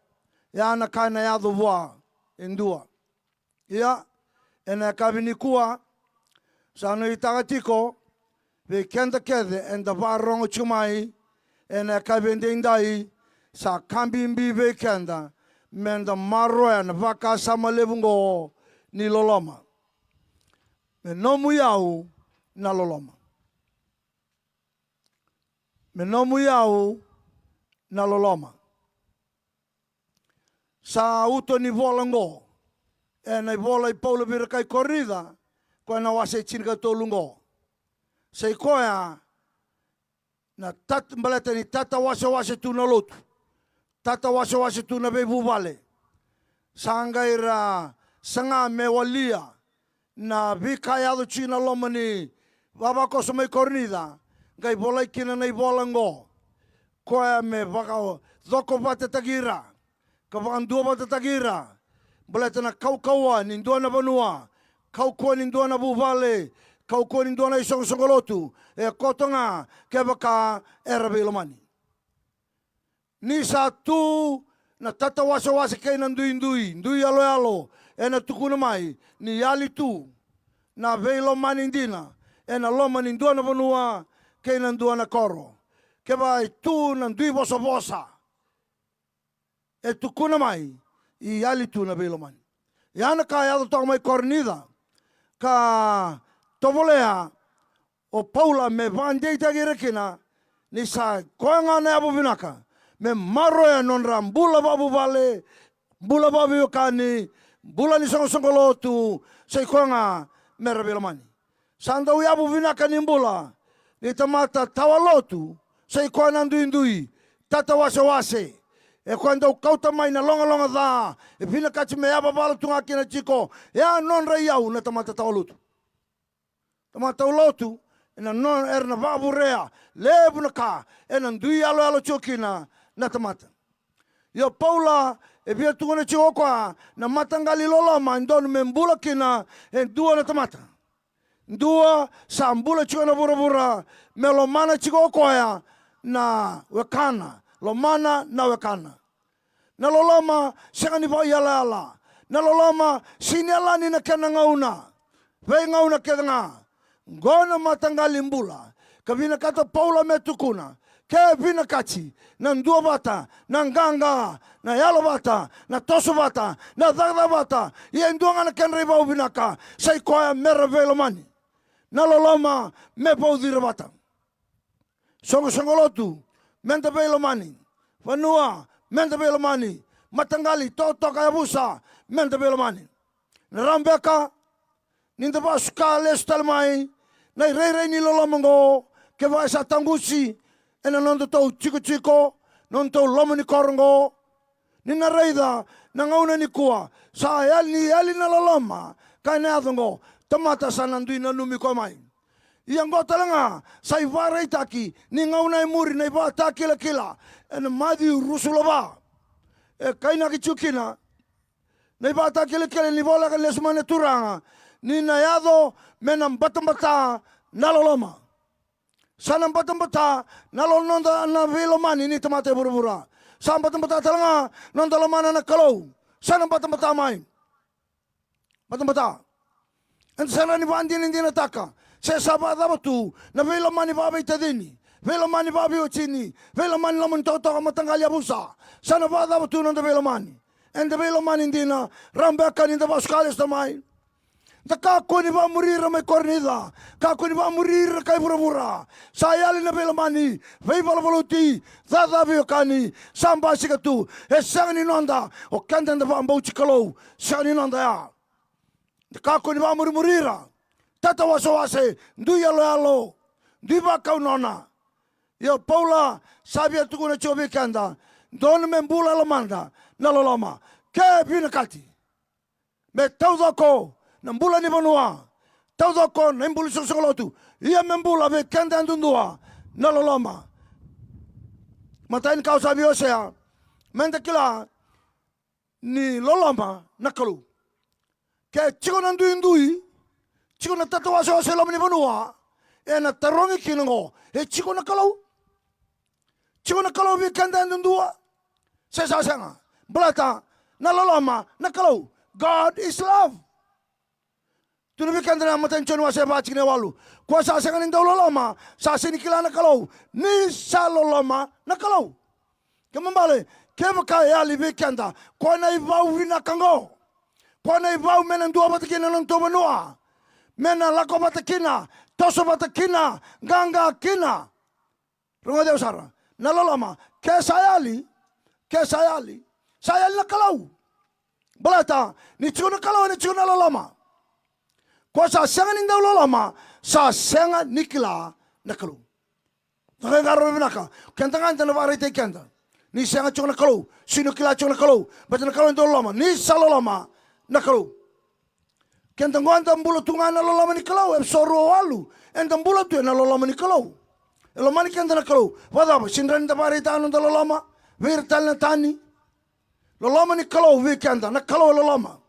ya na ka ena yaco vua e dua. Ia, ena yakavi nikua, sa nuitaka tiko vei keda kece eda vakarorogo tiko mai ena yakavi edaidai, sa ka bibi vei keda meda maroroya na vakasama levu oqo ni loloma. Me nomu iyau na loloma. Me nomu iyau na loloma. Sa uto ni vola oqo ena ivola i Paula vei ira kai Korinica, koya na wase e tinikatolu oqo. Sa i koya na tat-, baleta ni tatawasewase tu na lotu, tatawasewase tu na veivuvale. Sa qai ra saga me walia na veika e yaco tiko na loma ni vavakoso mai Korinica, qai volai kina na ivola oqo. Koya me vakacoko vatataki ira ka vakadua vatataki ira. Baleta na kaukauwa ni dua na vanua, kaukauwa ni dua na vuvale, kaukauwa ni dua na isoqosoqo lotu, e koto ga kevaka era veilomani. Ni sa tu na tatawasewase kei na duidui, dui yaloyalo, ena tukuna mai ni yali tu na veilomani dina ena loma ni dua na vanua kei na dua na koro. Kevaka e tu na dui vosavosa, e tukuna mai ni yali tu na veilomani. Ia na ka e yaco toka mai Korinica ka tovolea o Paula me vakadeitaki ira kina, ni sa i koya ga na yavu vinaka me maroroya nodra bula vakavuvale, bula vakaveiwekani, bula ni soqosoqo lotu, sa i koya ga mera veilomani. Sa dau yavu vinaka ni bula ni tamata tawa lotu, sa i koya na duidui, tatawasewase. E koya dau kauta mai na logaloga ca, e vinakati me yavavala tu ga kina tiko, e a nodra iyau na tamata tawa lotu. Tamata tawa lotu, ena no-, era na vakavurea levu na ka ena dui yaloyalo tiko kina na tamata. Ia o Paula e via tukuna tiko o koya na mataqali loloma e dodonu me bula kina e dua na tamata. Dua sa bula tiko ena vuravura, me lomana tiko o koya na wekana, lomana na wekana. Na loloma sega ni vakaiyalayala. Na loloma sega ni yalani na kena gauna. Veigauna kece ga. Qo na mataqali bula ka vinakata o Paula me tukuna, ke vinakati na duavata, na qaqa, na yalovata, na tosovata, na cakacakavata, ia e dua ga na kedra ivau vinaka, sa i koya mera veilomani. Na loloma me vauci ira vata. Soqosoqo lotu, meda veilomani. Vanua, meda veilomani. Mataqali totoka yavusa, meda veilomani. Na rawa beka ni da vakasuka lesu tale mai na irairai ni loloma oqo, kevaka e sa taqusi ena nodatou tikotiko, nodatou loma ni koro oqo. Ni na raica na gauna nikua, sa yali, ni yali na loloma, ka ena yaco oqo, tamata sa na dui nanumi koya mai. Ia oqo tale ga sa ivakaraitaki ni gauna e muri na ivakatakilakila ena Maciu ruasagavulu ka va. E kainaki tiko kina na ivakatakilakila ni voleka ni lesu mai na Turaga, ni na yaco me na batabata na loloma. Sa na batabata na lo-, noda na veilomani ni tamata e vuravura. Sa batabata tale ga noda lomana na Kalou. Sa na batabata mai. Batabata. Eda sa na ni vakadinadinataka se sa vakacava tu na veilomani vakaveitacini, veilomani vakaveiwatini, veilomani loma ni tokatoka, mataqali yavusa. Sa na vakacava tu noda veilomani. Eda veilomani dina, rawa beka ni da vakasuka lesu tale mai. Da kakua ni vakamuri ira mai Korinica, kakua ni vakamuri ira kai vuravura. Sa yali na veilomani veivalavaloti, cakacaka veiwekani, sa basika tu. E sega ni noda, o keda eda vakabauti Kalou, sega ni noda ya. Da kakua ni vakamurimuri ira. Tatawasewase, dui yaloyalo, dui vakau nona. Ia o Paula sa via tukuna tiko vei keda, dodonu me bula e lomada na loloma. Ke vinakati me taucoko na bula ni vanua, taucoko na ibuli soqosoqo lotu, ia me bula vei keda yadudua na loloma. Matai ni ka au sa via wasea, meda kila ni loloma na Kalou. Ke tiko na duidui, tiko na tatawasewase e loma ni vanua, ena tarogi kina qo, e tiko na Kalou? Tiko na Kalou vei keda yadudua? Se sa sega? Baleta na loloma na Kalou. God is love. Tukuna vei keda na imatai ni Joni wase va tikina e walu: Koya sa sega ni dau loloma sa sega ni kila na Kalou, ni sa loloma na Kalou. Kena ibalebale, kevaka e yali vei keda koya na ivau vinaka qo, koya na ivau me na dua vata kina na nodatou vanua, me na lako vata kina, toso vata kina, qaqa kina. Rogoci au sara. Na loloma, ke sa yali, ke sa yali, sa yali na Kalou. Baleta ni tiko na Kalou, ena tiko na loloma. Koya sa sega ni dau loloma sa sega ni kila na Kalou. Na qai qarauna vinaka, keda ga eda na vakaraitaki keda ni sega tiko na Kalou, sega ni kila tiko na Kalou, baleta na Kalou e dau loloma, ni sa loloma na Kalou. Keda qo eda bula tu ga ena loloma ni Kalou, Efeso rua walu. Eda bula tu ena loloma ni Kalou. E lomani keda na Kalou. Vakacava? Sega ni rawa ni da vakaraitaka na noda loloma vei ira tale na tani. Loloma ni Kalou vei keda, na Kalou e loloma.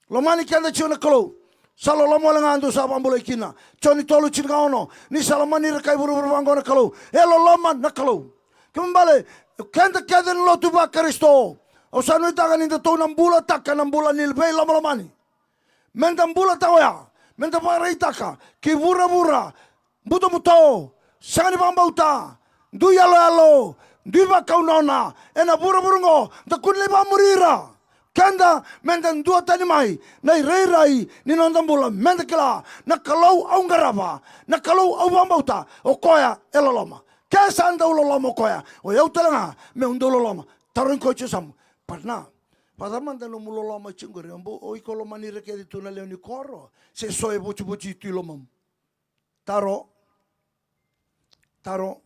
Lomani keda tiko na Kalou. Sa loloma wale ga, dou sa vakabulai kina. Joni tolu tinikaono: Ni sa lomani ira kai vuravura vaqo na Kalou. E loloma na Kalou. Kena ibalebale, keda kece na lotu vaKarisito, au sa nuitaka ni datou na bulataka na bula ni veilomalomani. Me da bulataka oya, me da vakaraitaka ki vuravura butobuto, sega ni vakabauta, dui yaloyalo, dui vakaunona ena vuravura oqo, da kua ni lai vakamuri ira. Keda me da duatani mai na irairai ni noda bula, me da kila na Kalou au qarava, na Kalou au vakabauta, o koya e loloma. Ke sa dau loloma o koya, o yau tale ga meu dau loloma. Tarogi koya tiko yasamu: But na, vakacava mada nomu loloma tiko qori? O iko lomani ira kece tu na lewe ni koro, se so e vocivoti tu i lomamu? Taro. Taro.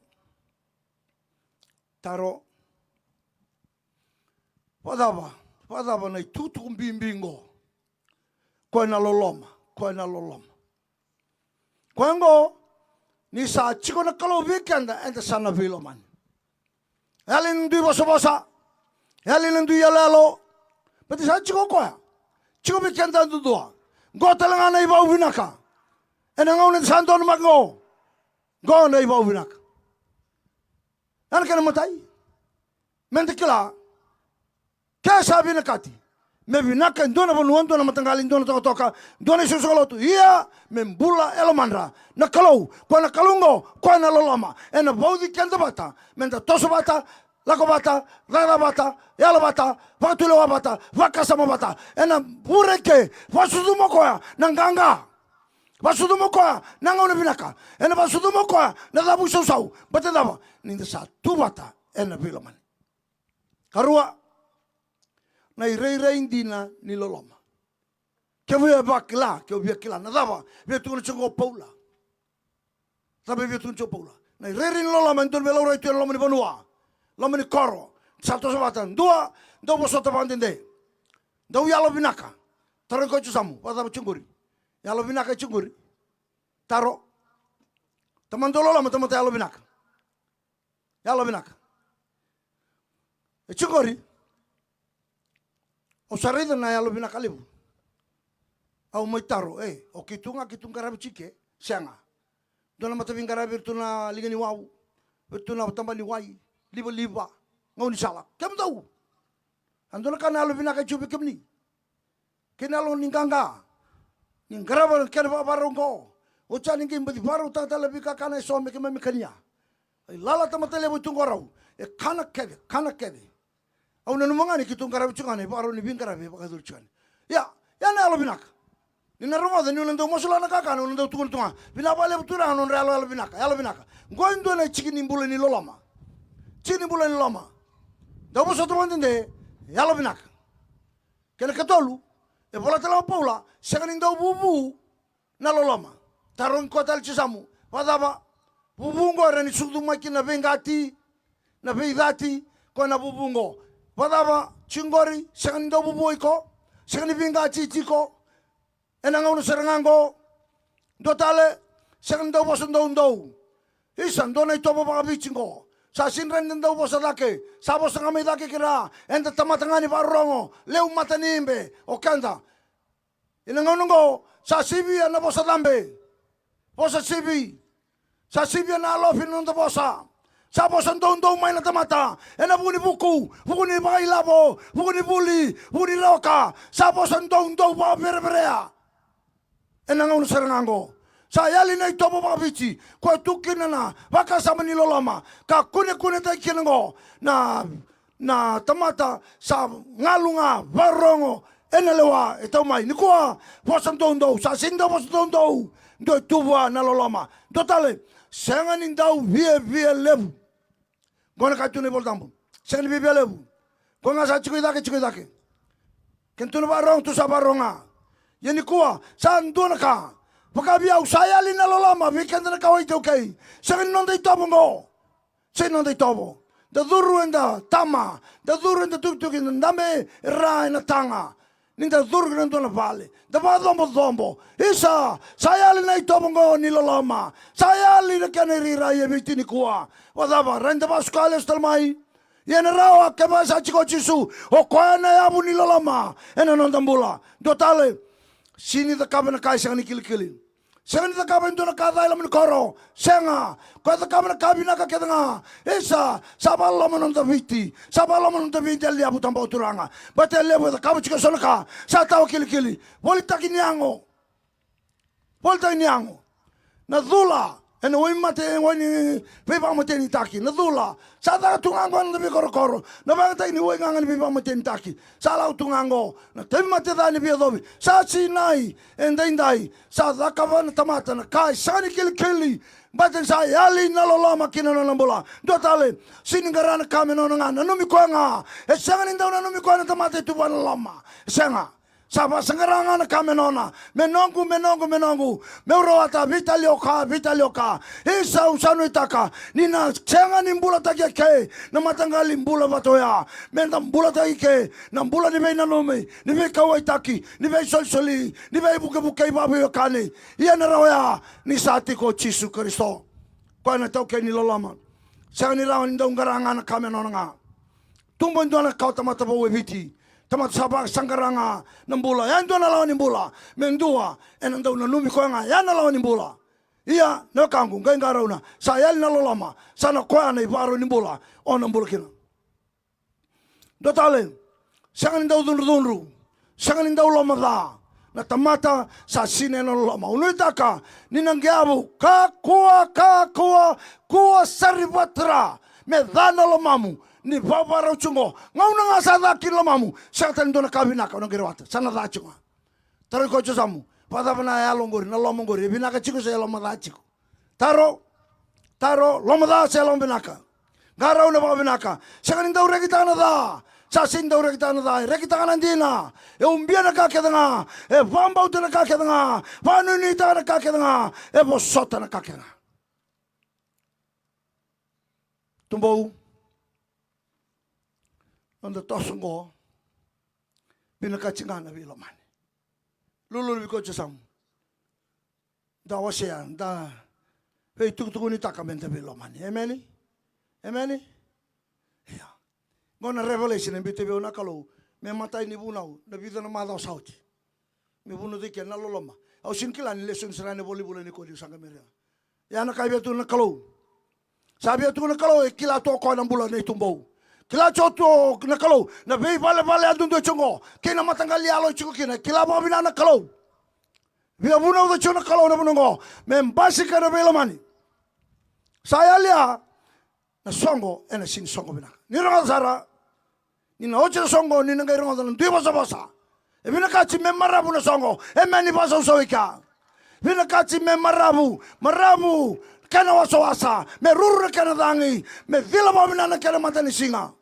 Taro. Vakacava, vakacava na itukutuku bibi qo? Koya na loloma, koya na loloma. Koya qo, ni sa tiko na Kalou vei keda, eda sa na veilomani. Yali na dui vosavosa, yali na dui yaloyalo, baleta sa tiko o koya. Tiko vei keda duadua. Qo tale ga na ivau vinaka. Ena gauna eda sa donumaka qo, qo na ivau vinaka. Ya na kena imatai. Me da kila, ke sa vinakati me vinaka e dua na vanua, dua na mataqali, dua na tokatoka, dua na isoqosoqo lotu, ia me bula e lomadra na Kalou. Koya na Kalou qo, koya na loloma. Ena vauci keda vata me da toso vata, lako vata, cakacaka vata, yalo vata, vakatulewa vata, vakasama vata. Ena vure ke, vakasucuma o koya na qaqa. Vakasucuma o koya na gauna vinaka. Ena vakasucuma o koya na cavuisausau. Baleta cava? Ni da sa tu vata ena veilomani. Karua, na irairai dina ni loloma. Ke via vakila, ke via kila. Na cava? Via tukuna tiko o Paula. Cava e via tukuna tiko o Paula? Na irairai ni loloma e dua na veilaurai tu ena loma ni vanua, loma ni koro. Sa toso vata, dua, dau vosota vakadede. Dau yalo vinaka. Tarogi koya tiko yasamu: Vakacava tiko qori? Yalo vinaka e tiko qori? Taro. Tamata dau loloma, tamata yalo vinaka. Yalo vinaka. E tiko qori. Au sa raica na yalo vinaka levu. Au mai taro, e, o keitou ga, keitou qaravi tiko ke? Sega. Dua na mataveiqaravi, iratou na liga ni wau, iratou na tabana ni wai, livaliva, gaunisala. Kemudou, a dua na ka na yalo vinaka e tiko vei kemuni? Kei na yalo ni qaqa. Ni qarava na kena vakavakarau qo. Oti ya ni qai baci vakarautaka tale na veika kana eso me keimami kania. Ai lala tamata levu e tu qo rau, e kana kece, kana kece. Au nanuma ga ni keitou qaravi tiko ga na ivakarau ni veiqaravi e vakayacori tiko yani. Ia, ya na yalo vinaka. Ni na rogoca niu na dau masulaka na kakana, au na dau tukuna tu ga: Vinaka vakalevu Turaga na nodra yalo, yalo vinaka, yalo vinaka. Qo e dua na tiki ni bula ni loloma. Tiki ni bula ni loloma. Dau vosota vakadede, yalo vinaka. Kena ikatolu, e vola tale ga o Paula, sega ni dau vuvu na loloma. Tarogi koya tale tiko yasamu: Vakacava? Vuvu qo e rawa ni sucu mai kina na veiqati, na veicati, koya na vuvu qo. Vakacava tiko qori? Sega ni dau vuvu o iko, sega ni veiqati tiko ena gauna sara ga qo. Dua tale, sega ni dau vosa doudou. Isa, dua na itovo vakaviti qo. Sa sega ni rawa ni da dau vosa cake. Sa vosa ga mai cake kina. Eda tamata ga ni vakarorogo, lewe matanibe o keda. Ia na gauna oqo sa sivia na vosa cabe, vosa sivi. Sa sivia na alofi na noda vosa. Sa vosa doudou mai na tamata ena vuku ni vuku, vuku ni vakailavo, vuku ni vuli, vuku ni rawa ka. Sa vosa doudou vakavereverea. Ena gauna sara ga oqo sa yali na itovo vakaviti ko e tu kina na vakasama ni loloma, ka kunekunetaki kina oqo na, na tamata sa galu ga vakarogo ena lewa e tau mai. Nikua, vosa doudou, sa sega ni dau vosa doudou. Dua e tu vua na loloma. Dua tale, sega ni dau viavia levu. Qo na ka e tu na iVolatabu. Sega ni viavia levu. Ko ga sa tiko i cake, tiko i cake. Ke tu na vakarogo, tu sa vakarogo ga. Ia nikua sa dua na ka. Vakaviau sa yali na loloma vei keda na kawa iTaukei. Sega ni noda itovo oqo. Sega ni noda itovo. Da curu eda tama, da curu eda tukituki, da dabe e ra ena taga. Ni da curu ki na dua na vale, da vakacobocobo. Isa, sa yali na itovo oqo ni loloma. Sa yali na kena irairai e Viti nikua. Vakacava, rawa ni da vakasuka lesu tale mai? Ia ena rawa, kevaka sa tiko o Jisu, o koya na yavu ni loloma ena noda bula. Dua tale, sega ni cakava na ka e sega ni kilikili. Sega ni cakava e dua na ka ca e loma ni koro. Sega. Ko e cakava na ka vinaka kece ga. Isa, sa vakaloloma na noda Viti. Sa vakaloloma na noda veidelaniyavu, tabau turaga. Baleta e levu e cakava tiko e so na ka sa tawa kilikili. Volitaki ni yago. Volitaki ni yago. Na cula ena wai mate, wai ni veivakamatenitaki. Na cula sa caka tu ga oqo ena noda veikorokoro. Na vakayagataki ni wai gaga ni veivakamatenitaki. Sa lako tu ga oqo na tauvimate ca ni veiyacovi. Sa sinai edaidai. Sa cakava na tamata na ka e sega ni kilikili. Baleta ni sa yali na loloma ki na nona bula. Dua tale, sega ni qara na ka me nona ga, nanumi koya ga. E sega ni dau nanumi koya na tamata e tu vua na loloma. E sega. Sa vakasaqara ga na ka me nona. Me noqu, me noqu, me noqu. Meu rawata, veitalia o ka, veitalia o ka. Isa, au sa nuitaka ni na sega ni bulataki eke na mataqali bula vata oya. Me da bulataki eke na bula ni veinanumi, ni veikauwaitaki, ni veisolisoli, ni veivukevukei vakaveiwekani. Ia na rawa oya ni sa tiko o Jisu Karisito. Koya na itaukei ni loloma. Sega ni rawa ni dau qara ga na ka me nona ga. Tubu e dua na kawa tamata vou e Viti. Tamata sa vakasaqara ga na bula. Ya e dua na lawa ni bula. Me dua ena dau nanumi koya ga, ya na lawa ni bula. Ia na wekaqu, qai qarauna, sa yali na loloma. Sa na koya na ivakarau ni bula o na bula kina. Dua tale, sega ni dau cudrucudru, sega ni dau loma ca. Na tamata sa sinai ena loloma. Au nuitaka ni na qiavu, kakua, kakua, kua sara vata. Me ca na lomamu ni vakavakarau tiko oqo. Gauna ga sa ca kina lomamu, sega tale ni dua na ka vinaka o na qai rawata. Sa na ca tiko ga. Tarogi koya tiko yasamu, vakacava na yalo oqori, na loma oqori, e vinaka tiko se loma ca tiko? Taro, taro, loma ca se loma vinaka? Qarauna vakavinaka. Sega ni dau rekitaka na ca. Sa sega ni dau rekitaka na ca. E rekitaka na dina. E ubia na ka kece ga. E vakabauta na ka kece ga. Vakanuinuitaka na ka kece ga. E vosota na ka kece ga. Tubou, noda toso oqo, vinakati ga na veilomani. Lululu vei koya tiko yasamu. Da wasea, da veitukutukunitaka me da veilomani. Emeni? Emeni? Ia. Qo na Revelation e biuta vei au na Kalou me matai ni vunau, na vica na macawa sa oti. Me vunau cake na loloma. Au sega ni kila ni lesoni sara na ivola ni Kolinisi, au sa qai mai rai. Ia na ka e via tukuna na Kalou. Sa via tukuna na Kalou, e kila tu o koya na bula nei Tubou. Kila tu o na Kalou na veivalevale yadudua e tiko oqo kei na mataqali yalo e tiko kina. E kila vakavinaka na Kalou. Via vunauca tiko na Kalou na vanua oqo me basika na veilomani. Sa yali ya na soqo ena sega ni soqo vinaka. Ni rogoca sara, ni na oti na soqo, ni na qai rogoca na dui vosavosa. E vinakati me maravu na soqo. Emeni, vakasausau i kea. Vinakati me maravu, maravu kena wasawasa, me ruru na kena cagi, me cila vakavinaka na kena matanisiga.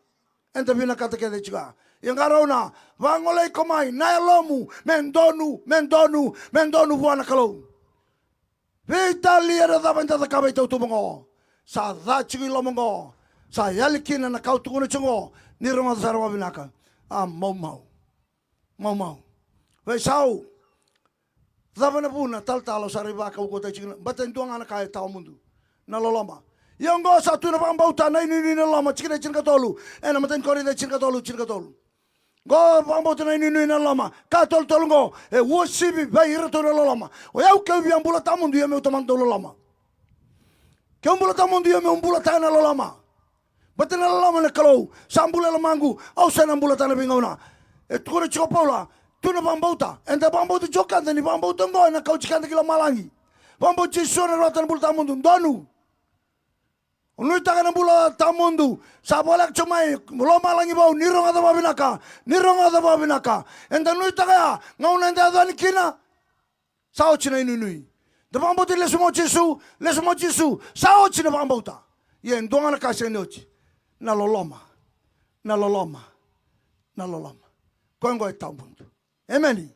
Eda vinakata kece tiko ya. Ia qarauna, vagolei iko mai na yalomu me donu, me donu, me donu vua na Kalou. Veitalia na cava eda cakava i tautuba oqo. Sa ca tiko i loma oqo. Sa yali kina na ka au tukuna tiko oqo. Ni rogoca sara vakavinaka. A maumau. Maumau. Veisau. Cava na vuna talatala au sa rai vakaukauwataki tiko kina? Baleta e dua ga na ka e tawa mudu. Na loloma. Ia oqo sa tu na vakabauta, na inuinui, na loloma, tikina e tinikatolu. Ena imatai ni Korinica tinikatolu, tinikatolu. Qo vakabauta na inuinui na loloma. Ka tolutolu qo, e uasivi vei iratou na loloma. O yau keu via bula tawamudu, ia meu tamata dau loloma. Keu bula tawamudu, ia meu bulataka na loloma. Baleta na loloma na Kalou, sa bula e lomaqu, au sa na bulataka na veigauna. E tukuna tiko o Paula, tu na vakabauta. Eda vakabauta tiko keda ni vakabauta qo ena kauti keda ki lomalagi. Vakabauti Jisu ena rawata na bula tawamudu. Donu. O nuitaka na bula tawamudu. Sa voleka tiko mai, lomalagi vou, ni rogoca vakavinaka. Ni rogoca vakavinaka. Eda nuitaka ya, gauna eda yaco yani kina. Sa oti na inuinui. Da vakabauta ni lesu mai o Jisu, lesu mai o Jisu. Sa oti na vakabauta. Ia e dua ga na ka sega ni oti. Na loloma. Na loloma. Na loloma. Koya qo e tawamudu. Emeni.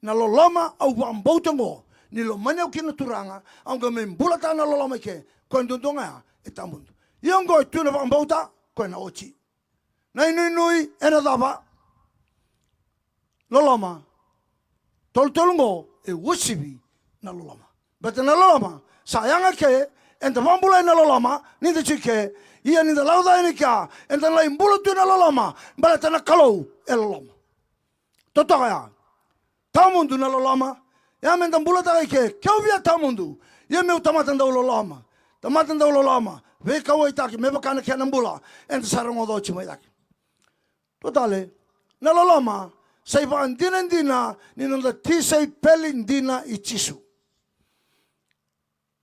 Na loloma au vakabauta qo. Ni lomani au kina na Turaga, au qai mai bulataka na loloma i ke. Koya duadua ga ya e tawamudu. Ia qo e tu na vakabauta, koya na oti. Na inuinui ena cava? Loloma. Tolutolu qo e uasivi na loloma. Baleta na loloma sa yaga ke, eda vakabulai na loloma ni da tiko ke. Ia ni da lako ca yani kea, eda na lai bula tu na loloma. Baleta na Kalou e loloma. Totoka ya. Tawamudu na loloma. Ia me da bulataka i ke, keu via tawamudu, ia meu tamata dau loloma. Tamata dau loloma. Veikauwaitaki me vaka na kena bula eda sa rogoca oti mai cake. Dua tale, na loloma sa ivakadinadina ni noda tisaipeli dina i Jisu.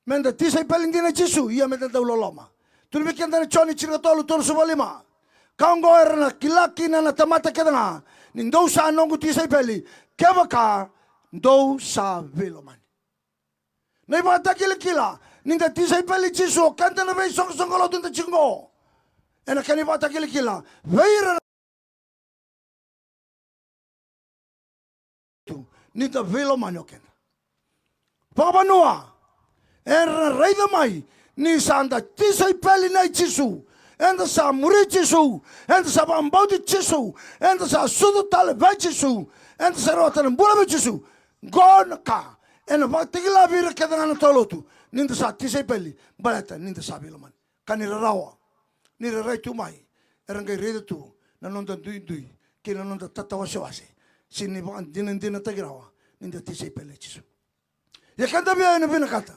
Me da tisaipeli dina i Jisu, ia me da dau loloma. Tukuna vei keda na Joni tinikatolu, tolusagavulu ka lima. Ka oqo era na kila kina na tamata kece ga ni dou sa noqu tisaipeli, kevaka dou sa veilomani. Na ivakatakilakila ni da tisaipeli i Jisu, o keda na veisoqosoqo lotu da tiko qo. Ena kena ivakatakilakila vei ira na tu ni da veilomani o keda. Vakavanua, era na raica mai ni sa da tisaipeli nei Jisu, eda sa muri Jisu, eda sa vakabauti Jisu, eda sa sucu tale vei Jisu, eda sa rawata na bula vei Jisu. Qo na ka ena vakatakila vei ira kece ga na taulotu ni da sa tisaipeli, baleta ni da sa veilomani. Ka ni rarawa, ni ra rai tu mai, era qai raica tu na noda duidui kei na noda tatawasewase, se ni vakadinadinataki rawa ni da tisaipeli nei Jisu. Ia keda via ena vinakata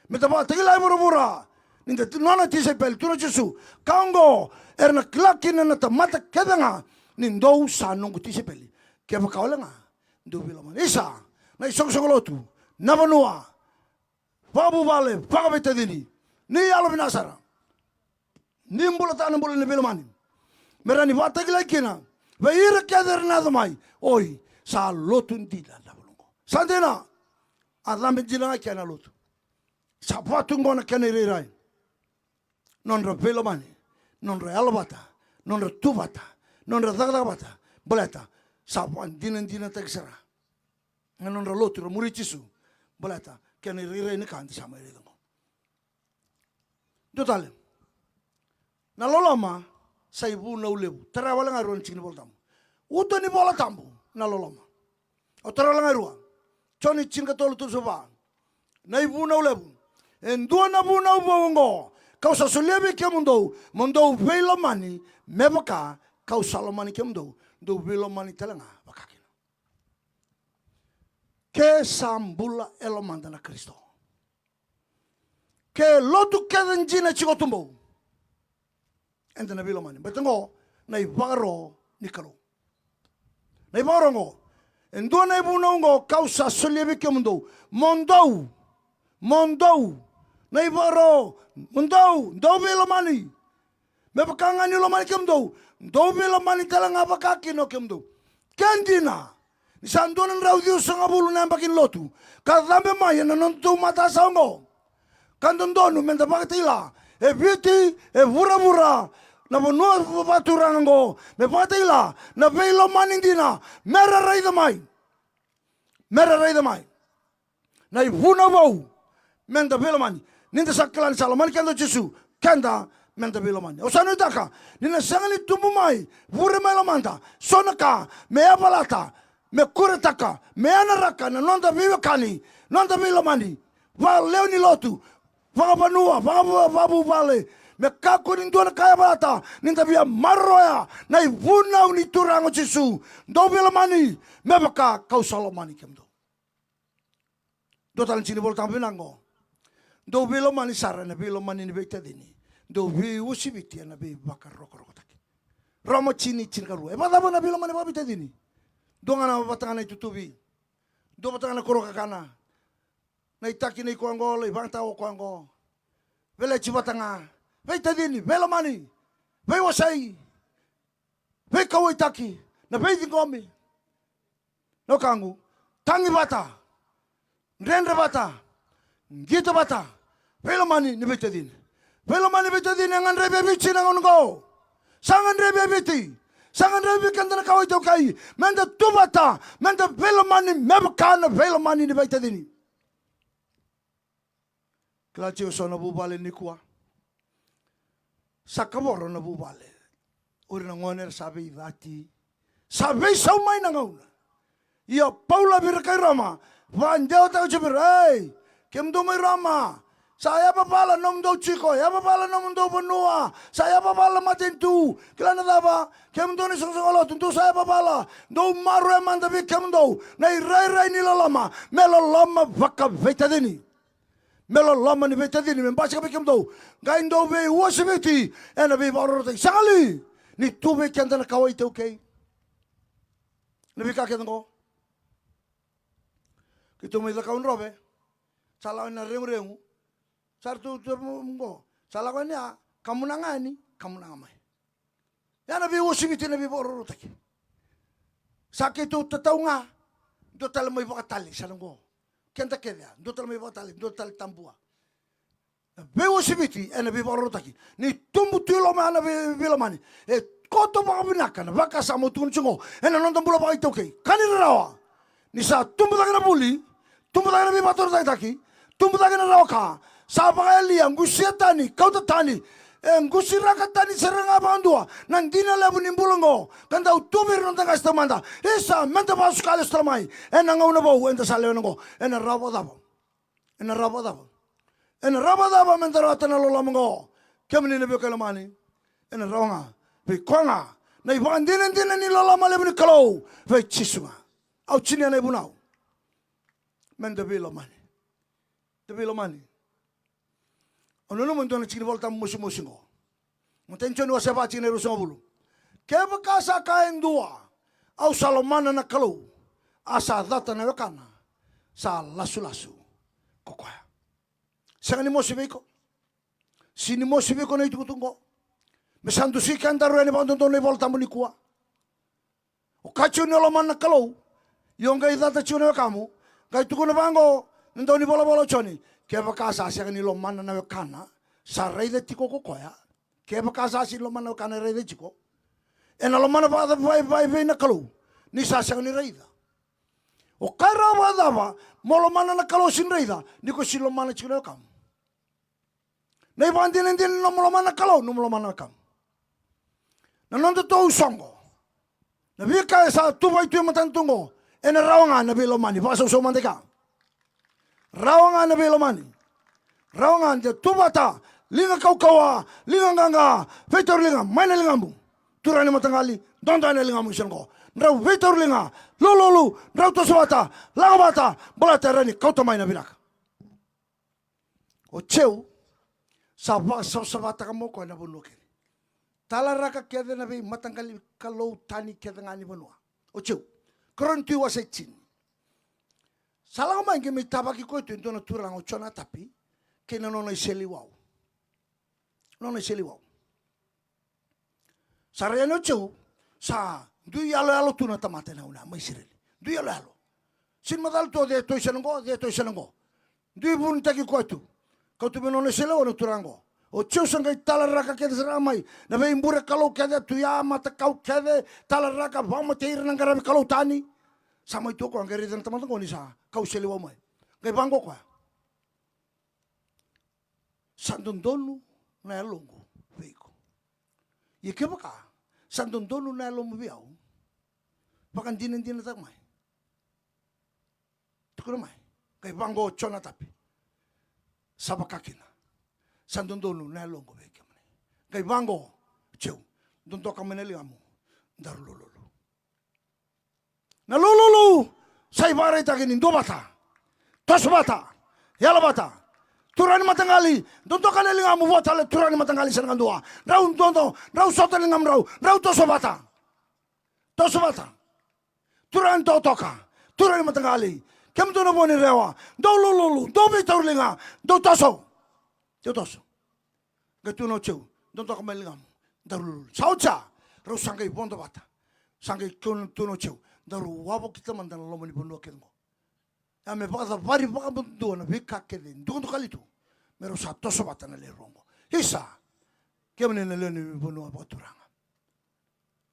me da vakatakila e vuravura ni da nona tisaipeli tu na Jisu. Ka oqo era na kila kina na tamata kece ga ni dou sa noqu tisaipeli, kevaka wale ga dou veilomani. Isa na isoqosoqo lotu, na vanua, vakavuvale, vakaveitacini, ni yalovinaka sara. Ni bulataka na bula ni veilomani, me rawa ni vakatakilai kina vei ira kece era na yaco mai, oi, sa lotu dina na vanua oqo. Sa dina. A cabe dina ga kina na lotu. Sa vatu oqo na kena irairai. Nodra veilomani, nodra yalovata, nodra tu vata, nodra cakacaka vata. Baleta sa vakadinadinataki sara na nodra lotu, ra muri Jisu. Baleta kena irairai ni ka da sa mai raica oqo. Dua tale. Na loloma sa ivunau levu. Tara wale ga e rua na tiki ni Vola Tabu. Uto ni Vola Tabu na loloma. Au tara wale ga e rua. Joni tinikatolu, tolusagavulu ka va. Na ivunau levu. E dua na vunau vou oqo kau sa solia vei kemudou, mo dou veilomani me vaka kau sa lomani kemudou. Dou veilomani tale ga vakakina. Ke sa bula e lomada na Karisito, ke lotu kece dina e tiko tu bau, eda na veilomani. Baleta oqo na ivakaro ni Kalou. Na ivakaro oqo, e dua na ivunau oqo kau sa solia vei kemudou, mo dou, mo dou, na ivakaro, mo dou, dou veilomani. Me vaka ga niu lomani kemudou, dou veilomani tale ga vakakina o kemudou. Ke dina ni sa dua na drau ciwasagavulu na yabaki ni lotu ka cabe mai ena nodatou matasa oqo, ka dodonu meda vakatakila e Viti, e vuravura, na vanua vakaturaga oqo, me vakatakila na veilomani dina, me ra raica mai. Me ra raica mai. Na ivunau vou, meda veilomani. Ni da sa kila ni sa lomani keda o Jisu, keda meda veilomani. Au sa nuitaka ni na sega ni tubu mai vure mai lomada so na ka me yavalata, me kuretaka, me yanaraka na noda veiwekani, noda veilomani, vakalewe ni lotu, vakavanua, vakavuvale, Me kakua ni dua na ka e vata ni da via maroroya na ivunau ni Turaga o Jisu. Dou veilomani me vaka kau sa lomani kemudou. Dua tale na tiki ni Volatabu vinaka qo. Dou veilomani sara ena veilomani ni veitacini. Dou veiuasiviti ena veivakarokorokotaki. Roma tini, tinikarua. E vakacava na veilomani vakaveitacini? Dua ga na vata ga na itutuvi. Dua vata ga na koro kakana. Na itaki nei koya qo, lai vagataka o koya qo. Veleti vata ga. Veitacini, veilomani, veiwasei, veikauwaitaki, na veiciqomi. Na wekaqu, tagi vata, dredre vata, qito vata, veilomani ni veitacini. Veilomani ni veitacini e gadrevi e Viti na gauna qo. Sa gadrevi e Viti. Sa gadrevi vei keda na kawa iTaukei. Meda tu vata, meda veilomani me vaka na veilomani ni veitacini. Kila tiko so na vuvale nikua. Sa kavoro na vuvale. O ira na gone era sa veicati. Sa veisau mai na gauna. Ia Paula vei ira kai Roma, vakadewataka tiko vei ira, ei, kemudou mai Roma, sa yavavala nomudou tiko, yavavala nomudou vanua, sa yavavala matanitu. Kila na cava? Kemudou na isoqosoqo lotu, dou sa yavavala, dou maroroya mada vei kemudou na irairai ni loloma, me loloma vakaveitacini. Me loloma ni veitacini me basika vei kemudou. Qai dou veiuasiviti ena veivakarokorokotaki. Sega li ni tu vei keda na kawa iTaukei na veika kece qo? Keitou mai Cakaudrove, sa lako yani na reguregu. Sa ratou tu qo, sa lako yani ya, kamunaga yani, kamunaga mai. Ya na veiuasiviti, na veivakarokorokotaki. Sa keitou tatau ga, dua tale mai vakatale, sa na qo. Keda kece ya, dua tale mai vakatale, dua tale tabua. Na veiuasiviti ena veivakarokorokotaki. Ni tubu tu i loma ya na vei-, veilomani. E koto vakavinaka na vakasama au tukuna tiko qo ena noda bula vakaitaukei. Ka ni rarawa. Ni sa tubu cake na vuli, tubu cake na veivakatorocaketaki, tubu cake na rawa ka, sa vakayalia, qusia tani, kauta tani, e qusiraka tani sara ga vakadua na dina levu ni bula oqo, ka dau tu vei ira na noda qase taumada. Isa, meda vakasuka lesu tale mai ena gauna vou eda sa lewena oqo. Ena rawa vakacava? Ena rawa vakacava? Ena rawa vakacava meda rawata na loloma oqo? Kemuni na veiwekani lomani, ena rawa ga vei koya ga na ivakadinadina ni loloma levu ni Kalou vei Jisu ga. Au tinia na ivunau. Meda veilomani. Da veilomani. Au nanuma e dua na tiki ni Volatabu mosimosi oqo. Matai ni Joni wase va, tiki na ruasagavulu. Kevaka sa kaya e dua, au sa lomana na Kalou, a sa cata na wekana, sa lasulasu ko koya. Sega ni mosi vei iko. Sega ni mosi vei iko na itukutuku oqo. Me sa dusi kedaru yani vakadodonu na iVolatabu nikua. O kaya tiko ni o lomana na Kalou, ia o qai cata tiko na wekamu. Qai tukuna vaqo na dau ni volavola o Joni, kevaka sa sega ni lomana na wekana, sa raica tiko ko koya. Kevaka sa sega ni lomana na wekana e raica tiko, ena lomana vakacava vei na Kalou ni sa sega ni raica? O kaya rawa vakacava mo lomana na Kalou sega ni raica, ni ko sega ni lomana tiko na wekamu? Na ivakadinadina ni nomu lomana na Kalou, nomu lomana na wekamu. Na nodatou soqo, na veika e sa tu vei tu e matana tu oqo, ena rawa ga na veilomani. Vakasausau mada i ka. Rawa ga na veilomani. Rawa ga ni da tu vata, liga kaukauwa, liga qaqa, veitauri liga mai na ligamu. Turaga ni mataqali, dodoya na ligamu ni siga oqo. Drau veitauri liga, lululu, drau toso vata, lako vata, baleta e rawa ni kauta mai na vinaka. O Jiu sa vakasavasavataka mai o koya na vanua kece. Talaraka kece na veimataqali kalou tani kece ga ni vanua. O Jiu. Karua ni Tui wase tini. Sa lako mai qai mai tavaki koya tu e dua na turaga o Jonatapi kei na nona iseleiwau. Nona iseleiwau. Sa rai yani o Jiu, sa dui yaloyalo tu na tamata ena gauna mai Isireli. Dui yaloyalo. Sega ni macala tu o cei e toisana qo, cei e toisana qo. Dui vunitaki koya tu. Kau tu me nona iseleiwau na turaga qo. O Jiu sa qai talaraka kece sara mai na veibure kalou kece, tu ya, matakau kece, talaraka, vakamatei ira na qaravi kalou tani. Sa mai tu o koya qai raica na tamata qo ni sa kau iseleiwau mai. Qai vaqo o koya. Sa dodonu na yaloqu vei iko. Ia kevaka sa dodonu na yalomu vei au, vakadinadinataka mai. Tukuna mai. Qai vaqo o Jonatapi. Sa vaka kina. Sa dodonu na yaloqu vei kemuni. Qai vaqo, Jiu, dodoka mai na ligamu, daru lululu. Na lululu sa ivakaraitaki ni duavata, tosovata, yalovata. Turaga ni mataqali, dodoka na ligamu vua tale, turaga ni mataqali, sega ni dua. Drau dodo, drau sota na ligamudrau, drau tosovata. Tosovata. Turaga ni tokatoka, turaga ni mataqali, kemudou na vua ni rewa, dou lululu, dou veitauri liga, dou toso. Dou toso. Qai tukuna o Jiu, dodoka mai na ligamu, daru lululu. Sa oti ya, rau sa qai vodo vata. Sa qai tukuna o Jiu, daru wavokita mada na loma ni vanua kece qo. Ia me vakacavari vakadua na veika kece e dukadukali tu, me rau sa toso vata na lewe rua oqo. Isa, kemuni na lewe ni vanua vakaturaga,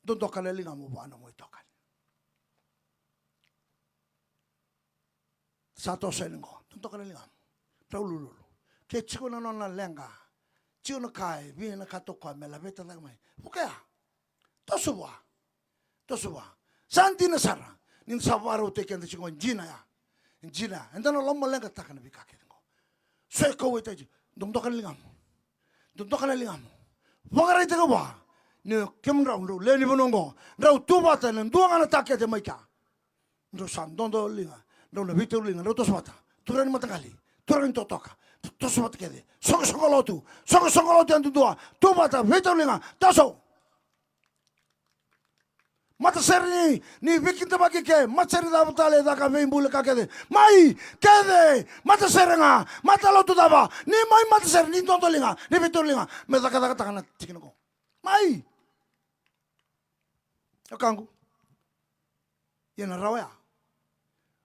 dodoka na ligamu vua na nomu itokani. Sa toso yani qo, dodoka na ligamu, drau lululu. Ke tiko na nona leqa, tiko na ka e vinakata o koya me laveta cake mai, vukea. Toso vua. Toso vua. Sa dina sara ni da sa vakarautaki keda tiko, e dina ya. E dina ya. Eda na lomaleqataka na veika kece qo. So e kauwaitaki, dodoka na ligamu. Dodoka na ligamu. Vakaraitaka vua ni kemudrau, drau lewe ni vanua oqo, drau tu vata ena dua ga na takete mai kea. Drau sa dodo liga, drau na veitauri liga, drau toso vata. Turaga ni mataqali, turaga ni tokatoka, toso vata kece. Soqosoqo lotu, soqosoqo lotu yadudua, tu vata, veitauri liga, toso. Matasere ni, ni veikidavaki ke, matasere cava tale e caka veibuli ka kece. Mai, kece, matasere ga, matalotu cava, ni mai matasere, ni dodo liga, ni veitauri liga, me cakacakataka na tikina qo. Mai. Wekaqu. Ia na rawa ya.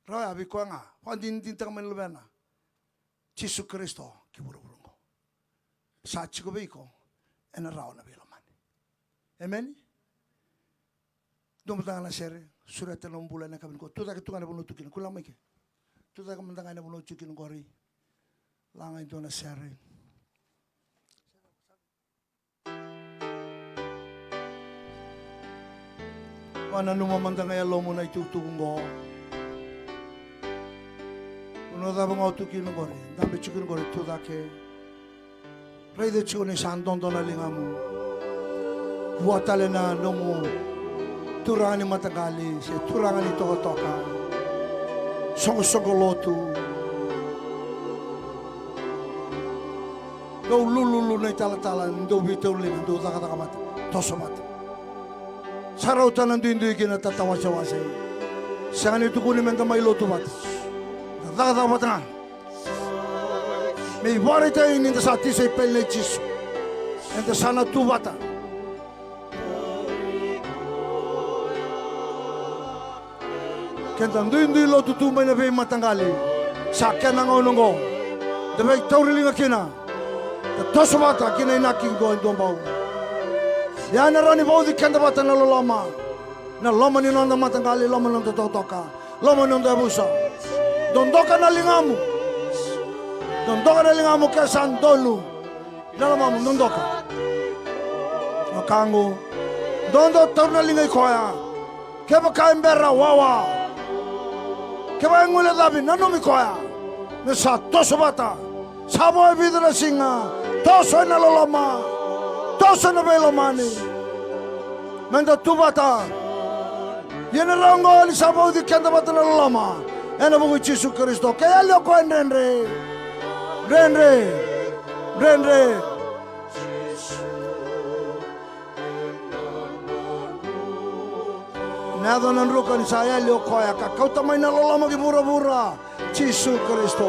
Rawa ya vei koya ga vakadinadinataka mai na Luvena, Jisu Karisito, ki vuravura oqo. Sa tiko vei iko ena rawa na veilomani. Emeni. Dua mada ga na sere, sureta na nomu bula ena yakavi nikua. Tucake tu ga ena vanua tu kina, kua ni lako mai ke. Tucake mada ga ena vanua tu kina qori. Laga e dua na sere. Vakananuma mada ga e yalomu na itukutuku oqo. Vanua cava ga o tu kina qori, dabe tiko kina qori, tucake. Raica tiko ni sa dodo na ligamu vua tale na nomu turaga ni mataqali se turaga ni tokatoka. Soqosoqo lotu. Dou lululu na italatala, dou veitauri liga, dou cakacaka vata, toso vata. Sa rauta na duidui kei na tatawasewase. Sega ni tukuni meda mai lotu vata. Da cakacaka vata ga. Me ivakaraitaki ni da sa tisaipeli nei Jisu, eda sa na tu vata. Keda duidui lotu tu mai na veimataqali, sa kena gauna oqo da veitauri liga kina, da toso vata ki na inaki oqo e Duabau. Ia ena rawa ni vauci keda vata na loloma, na loma ni noda mataqali, loma ni noda tokatoka, loma ni noda yavusa. Dodoka na ligamu. Dodoka na ligamu ke sa donu. Na lomamu dodoka. Wekaqu, dodo tauri na liga i koya. Kevaka e bera wawa, kevaka e guilecavi, nanumi koya. Me sa toso vata. Sa vo e vica na siga. Toso ena loloma. Toso ena veilomani. Meda tu vata. Ia na rawa oqo ni sa vauci keda vata na loloma ena vuku i Jisu Karisito. Ke yali o koya e dredre. Dredre. Dredre. Na yaco na druka ni sa yali o koya ka kauta mai na loloma ki vuravura. Jisu Karisito.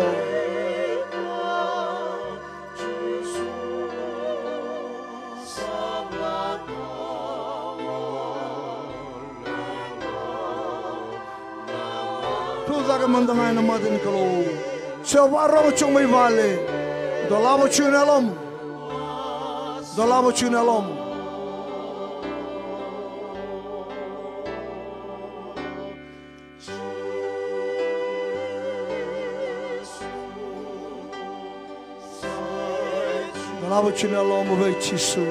Tu cake mada ga ena mata ni Kalou. Se o vakarorogo tiko mai vale, dolava tiko na yalomu. Dolava tiko na yalomu. Dolava tiko na yalomu vei Jisu.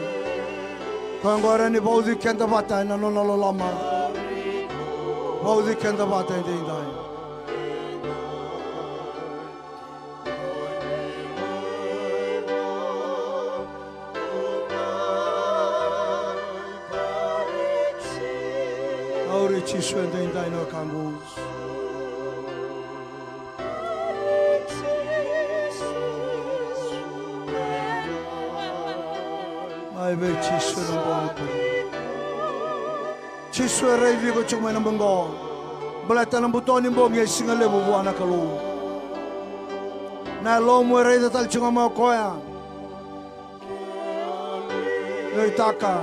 Koya oqo e rawa ni vauci keda vata ena nona loloma. Vauci keda vata edaidai. Jisu edaidai na wekaqu. Mai vei Jisu ena bogi nikua. Jisu e raici iko tiko mai na bogi qo. Baleta na buto ni bogi e siga levu vua na Kalou. Na yalomu e raica tale tiko ga mai o koya. Nuitaka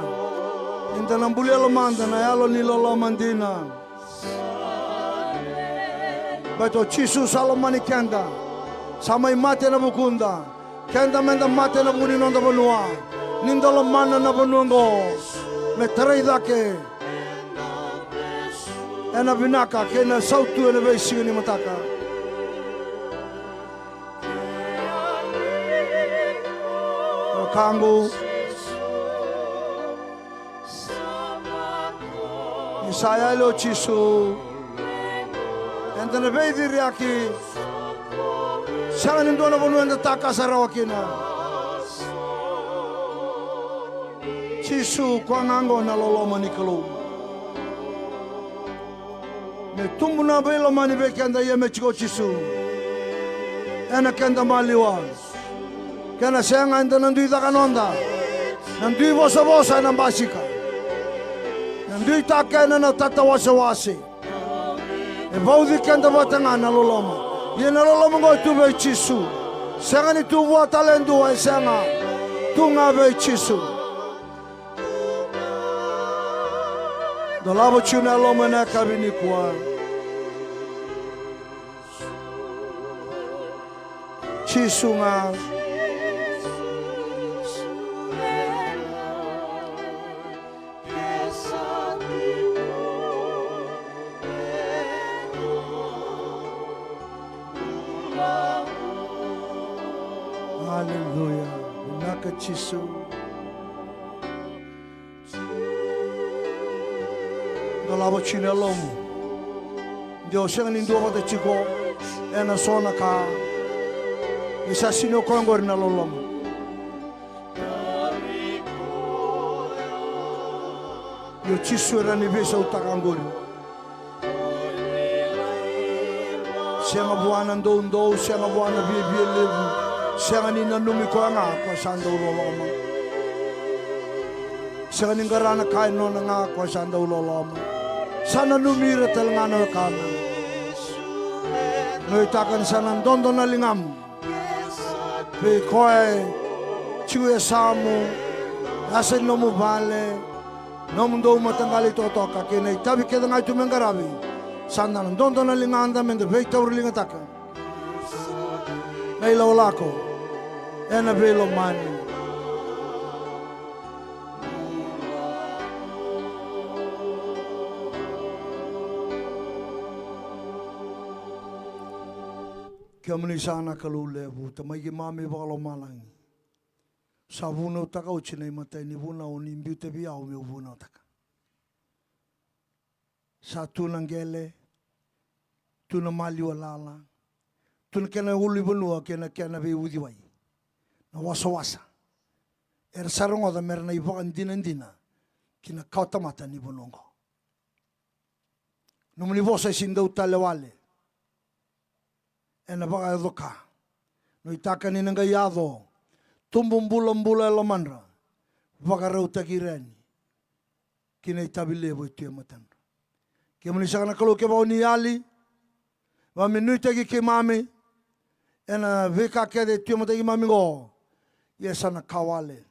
ni da na bulia lomada na yalo ni loloma dina. Baleta o Jisu sa lomani keda. Sa mai mate ena vukuda. Keda meda mate ena vuku ni noda vanua. Ni da lomana na vanua oqo, me tarai cake ena vinaka kei na sautu ena veisiga ni mataka. Wekaqu, ni sa yali o Jisu, eda na veiciriyaki. Sega ni dua na vanua eda takasa rawa kina. Jisu, koya ga oqo na loloma ni Kalou. Me tubu na veilomani vei keda, ia me tiko o Jisu ena keda maliwa. Kena sega, eda na dui caka noda. Na dui vosavosa ena basika. Na dui takena na tatawasewase. E vauci keda vata ga na loloma. Ia na loloma oqo e tu vei Jisu. Sega ni tu vua tale e dua, e sega. Tu ga vei Jisu. Dolava tiko na yalomu ena yakavi nikua. Jisu ga. Aleluya. Vinaka Jisu. Dolava tiko na yalomu. De o sega ni duavata tiko ena so na ka. Ni sa sega ni o koya oqori na loloma. Io, Jisu e rawa ni veisautaka oqori. Sega vua na doudou, sega vua na viavia levu. Sega ni nanumi koya ga, koya sa dau loloma. Sega ni qara na ka e nona ga, koya sa dau loloma. Sa nanumi ira tale ga na wekana. Nuitaka ni sa na dodo na ligamu. Vei koya e tiko e yasamu, yasa ni nomu vale, nomudou mataqali totoka kei na itavi kece ga e tu me qaravi. Sa da na dodo na ligada me da veitauriligataka na ilakolako ena veilomani. Kemuni sa na Kalou levu, Tamai keimami vakalomalagi. Sa vunautaka oti na imatai ni vunau ni biuta vei au meu vunautaka. Sa tu na qele, tu na maliwa lala, tu na kena ulunivanua kei na kena veiuciwai, na wasawasa. Era sa rogoca mera na ivakadinadina ki na kawatamata ni vanua oqo. Nomuni vosa e sega ni dau tale wale. Ena vakayaco ka. Nuitaka ni na qai yaco. Tubu bulabula e lomadra. Vakarautaki ira yani ki na itavi levu e tu e matadra. Kemuni saka na Kalou, kevaka o ni yali, vaka me nuitaki keimami ena veika kece e tu e mataki keimami oqo. Ia sa na ka wale.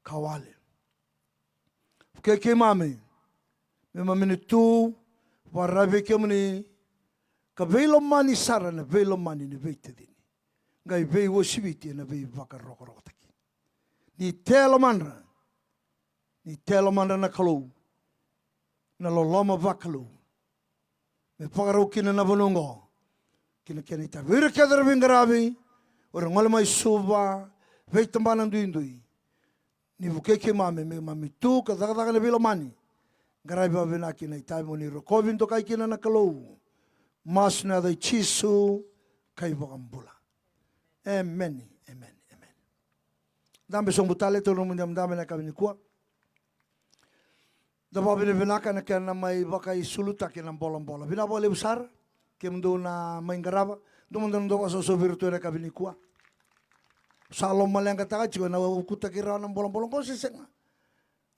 Ka wale. Vukei keimami me keimami na tu vakararavi vei kemuni, ka veilomani sara na veilomani ni veitacini, qai veiuasiviti ena veivakarokorokotaki. Ni tea e lomadra, ni tea e lomadra na Kalou, na loloma vakalou me vakarau kina na vanua oqo ki na kena itavi. O ira kece era veiqaravi, o ira gole mai Suva, veitabana duidui, ni vukei keimami me keimami tu ka cakacaka ena veilomani. Qaravi vakavinaka ki na itavi mo ni rokovi dokai kina na Kalou. Masu ena yaca i Jisu ka iVakabula. Emeni, emeni, emeni. Dabe sobu tale, taura nomu idabedabe ena yakavi nikua. Da vakavinavinaka na kena mai vakaisulutaki na bolabola. Vinaka vakalevu sara kemudou na mai qarava. Dou mada na dou vakasausau vei iratou ena yakavi nikua. Sa lomaleqataka tiko na ukutaki rawa na bolabola qo se sega.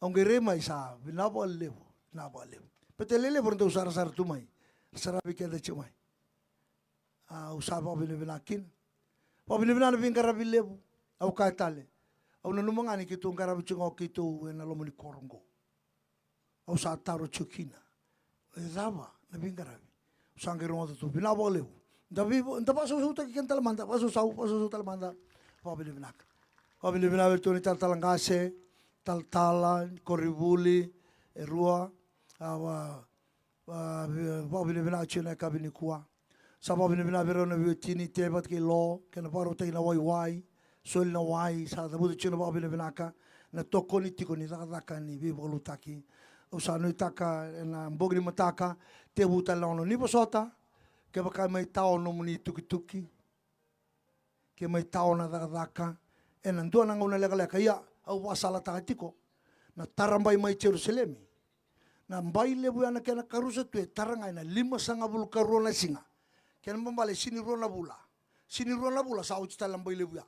Au qai rai mai sa vinaka vakalevu, vinaka vakalevu. Baleta e lelevu era dau sarasara tu mai, saravi keda tiko mai. Au sa vakavinavinaka kina. Vakavinavinaka na veiqaravi levu. Au kaya tale, au nanuma ga ni keitou qaravi tiko ga o keitou ena loma ni koro oqo. Au sa taro tiko kina, e cava na veiqaravi? Au sa qai rogoca tu, vinaka vakalevu. Da vei, da vakasausautaki keda tale mada, vakasausau, vakasausau tale mada. Vakavinavinaka. Vakavinavinaka vei iratou na italatala qase, talatala, koronivuli e rua. A, va, vakavinavinaka tiko ena yakavi nikua. Sa vakavinavinaka vei rau na veiwatini Tevata kei Lo, kei na vakarautaki na waiwai, soli na wai, sa cavuta tiko na vakavinavinaka, na tokoni tiko ni cakacaka ni veivakalotutaki. Au sa nuitaka ena bogi ni mataka, tevu tale na ono ni vosota, kevaka e mai tao nomuni tukituki, ke mai tao na cakacaka ena dua na gauna lekaleka. Ia, au vakasalataka tiko na tara bai mai Jerusalemi. Na bai levu ya na kena karusa tu e tara ga ena limasagavulu karua na siga. Kena ibalebale sini rua na vula. Sini rua na vula sa oti tale na bai levu ya.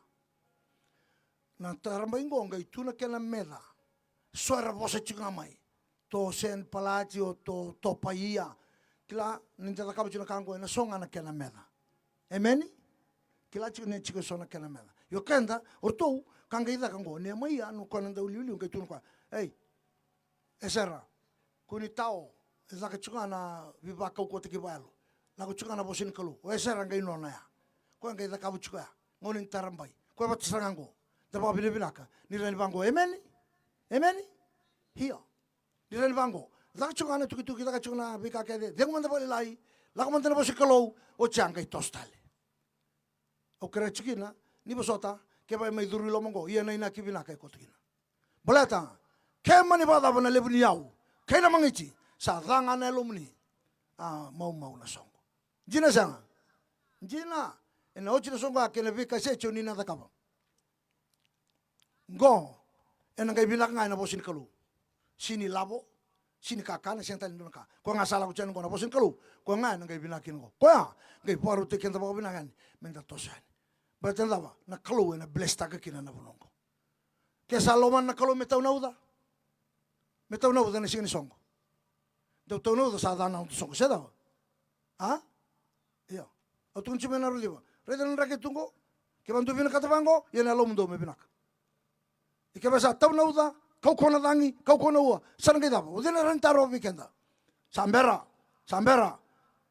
Na tara bai qo qai tu na kena meca. So era vosa tiko ga mai. To Sanipalati, o to, to Topaia. Kila ni da cakava tiko na ka qo ena so ga na kena meca. Emeni? Kila tiko ni tiko so na kena meca. Io keda, o ratou, ka qai caka qo, Niemaia, o koya na dauliuliu, qai tukuna o koya. Ei, Esera, kua ni tao, e caka tiko ga na veivakaukauwataki vakayalo. Lako tiko ga na vosa ni Kalou. O Esera qai nona ya. Koya qai cakava tiko ya. Gauna ni tara bai. Koya vata sara ga qo. Da vakavinavinaka. Ni rawa ni vaqo. Emeni? Emeni? Io. Ni rawa ni vaqo. Caka tiko ga na tukituki, caka tiko na veika kece. Cegu mada vakalailai. Lako mada na vosa ni Kalou. Oti ya qai toso tale. Au kerea tiko kina, ni vosota, kevaka e mai curu i loma qo, ia na inaki vinaka e koto kina. Baleta, ke mani vakacava na levu ni yau, kei na magiti, sa ca ga na yalomuni. A, maumau na soqo. Dina sega? Dina. Ena oti na soqo ya kei na veika e sega ni o ni na cakava. Qo, ena qai vinaka ga ena vosa ni Kalou. Sini lavo, sini kakana, sega tale ni dua na ka. Koya ga sa lako tiko yani qo na vosa ni Kalou. Koya ga ena qai vinaka kina qo. Koya, qai vakarautaki keda vakavinaka yani. Meda toso yani. Baleta na cava, na Kalou ena bless-taka kina na vanua qo. Ke sa lomana na Kalou me tau na uca. Me tau na uca ena siga ni soqo. Dau tau na uca sa ca na uca soqo. Se cava? A? Io. Au tukuna tiko mai na ruciva. Raica na draki tu qo. Kevaka dou vinakata vaqo, ia na yalomudou me vinaka. Ia kevaka sa tau na uca, kaukauwa na cagi, kaukauwa na ua. Sa na qai cava? O cei na rawa ni tarova vei keda? Sa bera. Sa bera.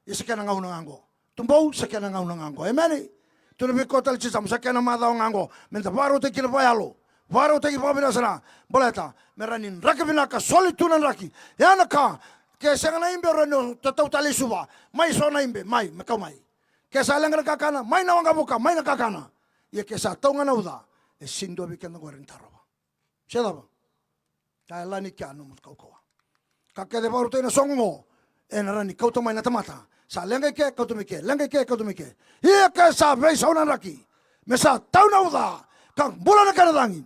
Ia sa kena gauna ga qo. Tubou, sa kena gauna ga qo. Emeni. Tu na veikau tale tiko sa kena macawa ga qo. Meda vakarautaki kina vakayalo. Vakarautaki vakavinaka sara. Baleta me rawa ni draki vinaka, soli tu na draki. Ya na ka. Ke sega na ibe, rawa ni o tatau tale i Suva. Mai so na ibe, mai, me kau mai. Ke sa leqa na kakana, mai na waqavuka, mai na kakana. Ia ke sa tau ga na uca, e sini dua vei keda qo e rawa ni tarova. Se cava? Ka e lani kea nomu kaukauwa. Ka kece vakarautaki na soqo qo, ena rawa ni kauta mai na tamata. Sa leqa i ke, kauta mai ke, leqa i ke, kauta mai ke. Ia ke sa veisau na draki, me sa tau na uca, ka bula na kena cagi.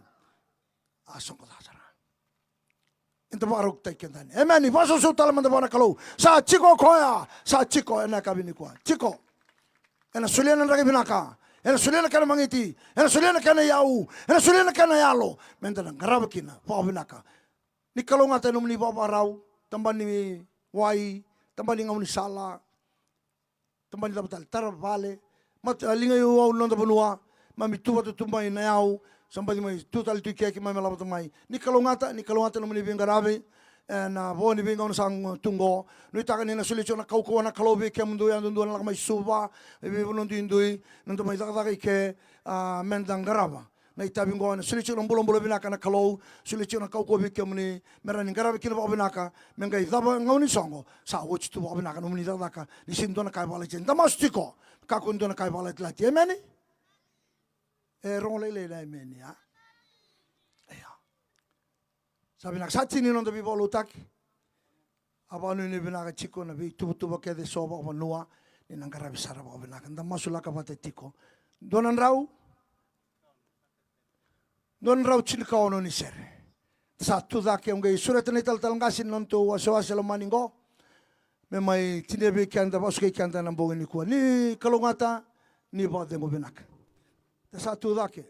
A soqo ca sara. Eda vakarautaki keda yani. Emeni. Vakasausau tale mada vua na Kalou. Sa tiko o koya. Sa tiko ena yakavi nikua. Tiko. Ena solia na draki vinaka. Ena solia na kena magiti. Ena solia na kena iyau. Ena solia na kena yalo. Meda na qarava kina vakavinaka. Ni kalougata ena nomuni vakavakarau. Tabana ni wai. Tabana ni gaunisala. Tabana ni cava tale, tara vale, mata, liga iwau na noda vanua, mami tu vata tu mai na yau, sa baci mai tu tale tu i ke, keimami lako vata mai. Ni kalougata, ni kalougata nomuni veiqaravi ena vo ni veigauna sa tu qo. Nuitaka ni na solia tiko na kaukauwa na Kalou vei kemudou yadudua na lako mai Suva, veivanua duidui, na dau mai cakacaka i ke, a, meda qarava na itavi qo, ena solia tiko na bulabula vinaka na Kalou, solia tiko na kaukauwa vei kemuni, me rawa ni qaravi kina vakavinaka, me qai cava gauna ni soqo, sa oti tu vakavinaka nomuni cakacaka, ni sega ni dua na ka e vakalatilati. Da masu tiko, kakua ni dua na ka e vakalatilati. Emeni? E rogo lailai na emeni, a? Io. Sa vinaka, sa tini na noda veivakalotutaki. A vakanuinui vinaka tiko na veituvatuva kece eso vakavanua, ni na qaravi sara vakavinaka. Da masulaka vata tiko. Dua na drau, dua na drau tinikaono ni sere. Sa tu cake, au qai sureta na italatala qase ni nodatou wasewase lomani qo me mai tinia vei keda, vakasukai keda na bogi nikua. Ni kalougata, ni vakacegu vinaka. Da sa tu cake.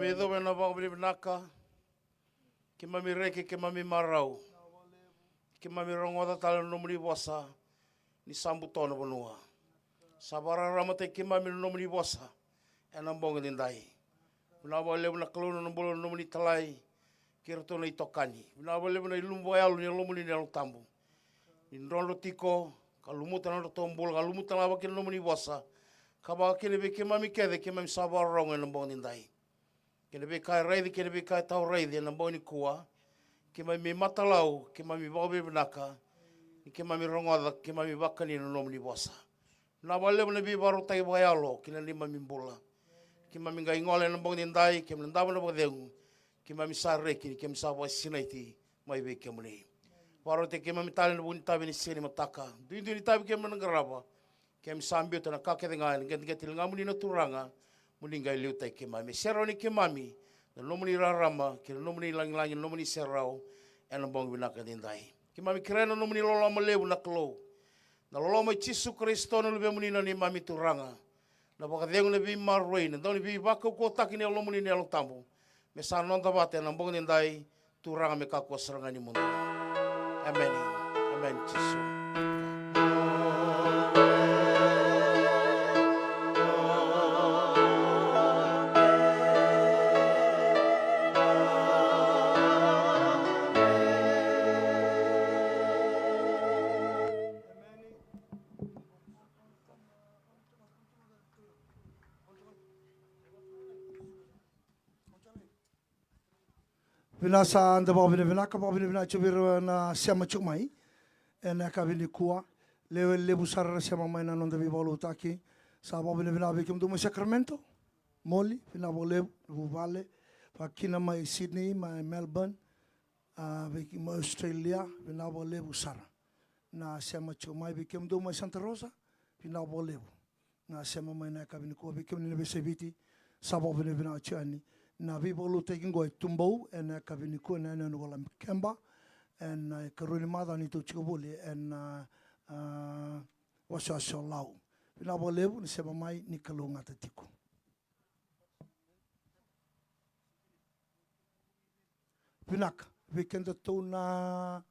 Keimami cuva ena vakavinavinaka. Keimami reki, keimami marau. Keimami rogoca tale na nomuni vosa ni sa buto na vanua. Sa vakararamataki keimami na nomuni vosa ena bogi nidai. Vinaka vakalevu na Kalou na bula na nomuni talai kei iratou na itokani. Vinaka vakalevu na ilumu vakayalo ni Yalomuni na Yalo Tabu. Ni drodro tiko ka lumuta na nodratou bula, ka lumuta na vakakina na nomuni vosa, ka vakakina vei keimami kece keimami sa vakarorogo ena bogi nidai. Kei na veika e raici, kei na veika e tawa raici ena bogi nikua. Keimami matalau, keimami vakavinavinaka ni keimami rogoca, keimami vakani na nomuni vosa. Vinaka vakalevu na veivakarautaki vakayalo ki na neimami bula. Keimami qai gole ena bogi nidai, keimami na davo na vakacegu. Keimami sa reki ni keimami sa vakasinaiti mai vei kemuni. Vakarautaki keimami tale ena vuku ni itavi ni siga ni mataka. Duidui ni itavi keimami na qarava. Keimami sa biuta na ka kece ga ena qeteqete ligamuni na Turaga. mo ni qai liutaki keimami. Serau ni keimami na nomuni rarama kei na nomuni lagilagi, na nomuni serau ena bogi vinaka edaidai. Keimami kerea na nomuni loloma levu na Kalou, na loloma i Jisu Karisito na Luvemuni na neimami Turaga, na vakacegu, na veimaroroi, na dau ni veivakaukauwataki ni Yalomuni na Yalo Tabu, me sa noda vata ena bogi edaidai. Turaga, me kakua sara ga ni mudu. Emeni. Emeni Jisu. Vinaka, sa da vakavinavinaka, vakavinavinaka tiko vei ira na sema tiko mai ena yakavi nikua. Lewe levu sara era sema mai na noda veivakalotutaki. Sa vakavinavinaka vei kemudou mai Sacramento, Moli, vinaka vakalevu, vuvale, vakakina mai Sydney, mai Melbourne, a, vei kemuni mai Australia, vinaka vakalevu sara na sema tiko mai. Vei kemudou mai Santa Rosa, vinaka vakalevu na sema mai na yakavi nikua. Vei kemuni na veiyasai Viti, sa vakavinavinaka tiko yani na veivakalotutaki qo e Tubou ena yakavi nikua ena yanuyanu ko Labikeba, ena ikarua ni macawa ni tou tiko voli ena, a, wasewase o Lau. Vinaka vakalevu na sema mai, ni kalougata tiko. Vinaka, vei kedatou na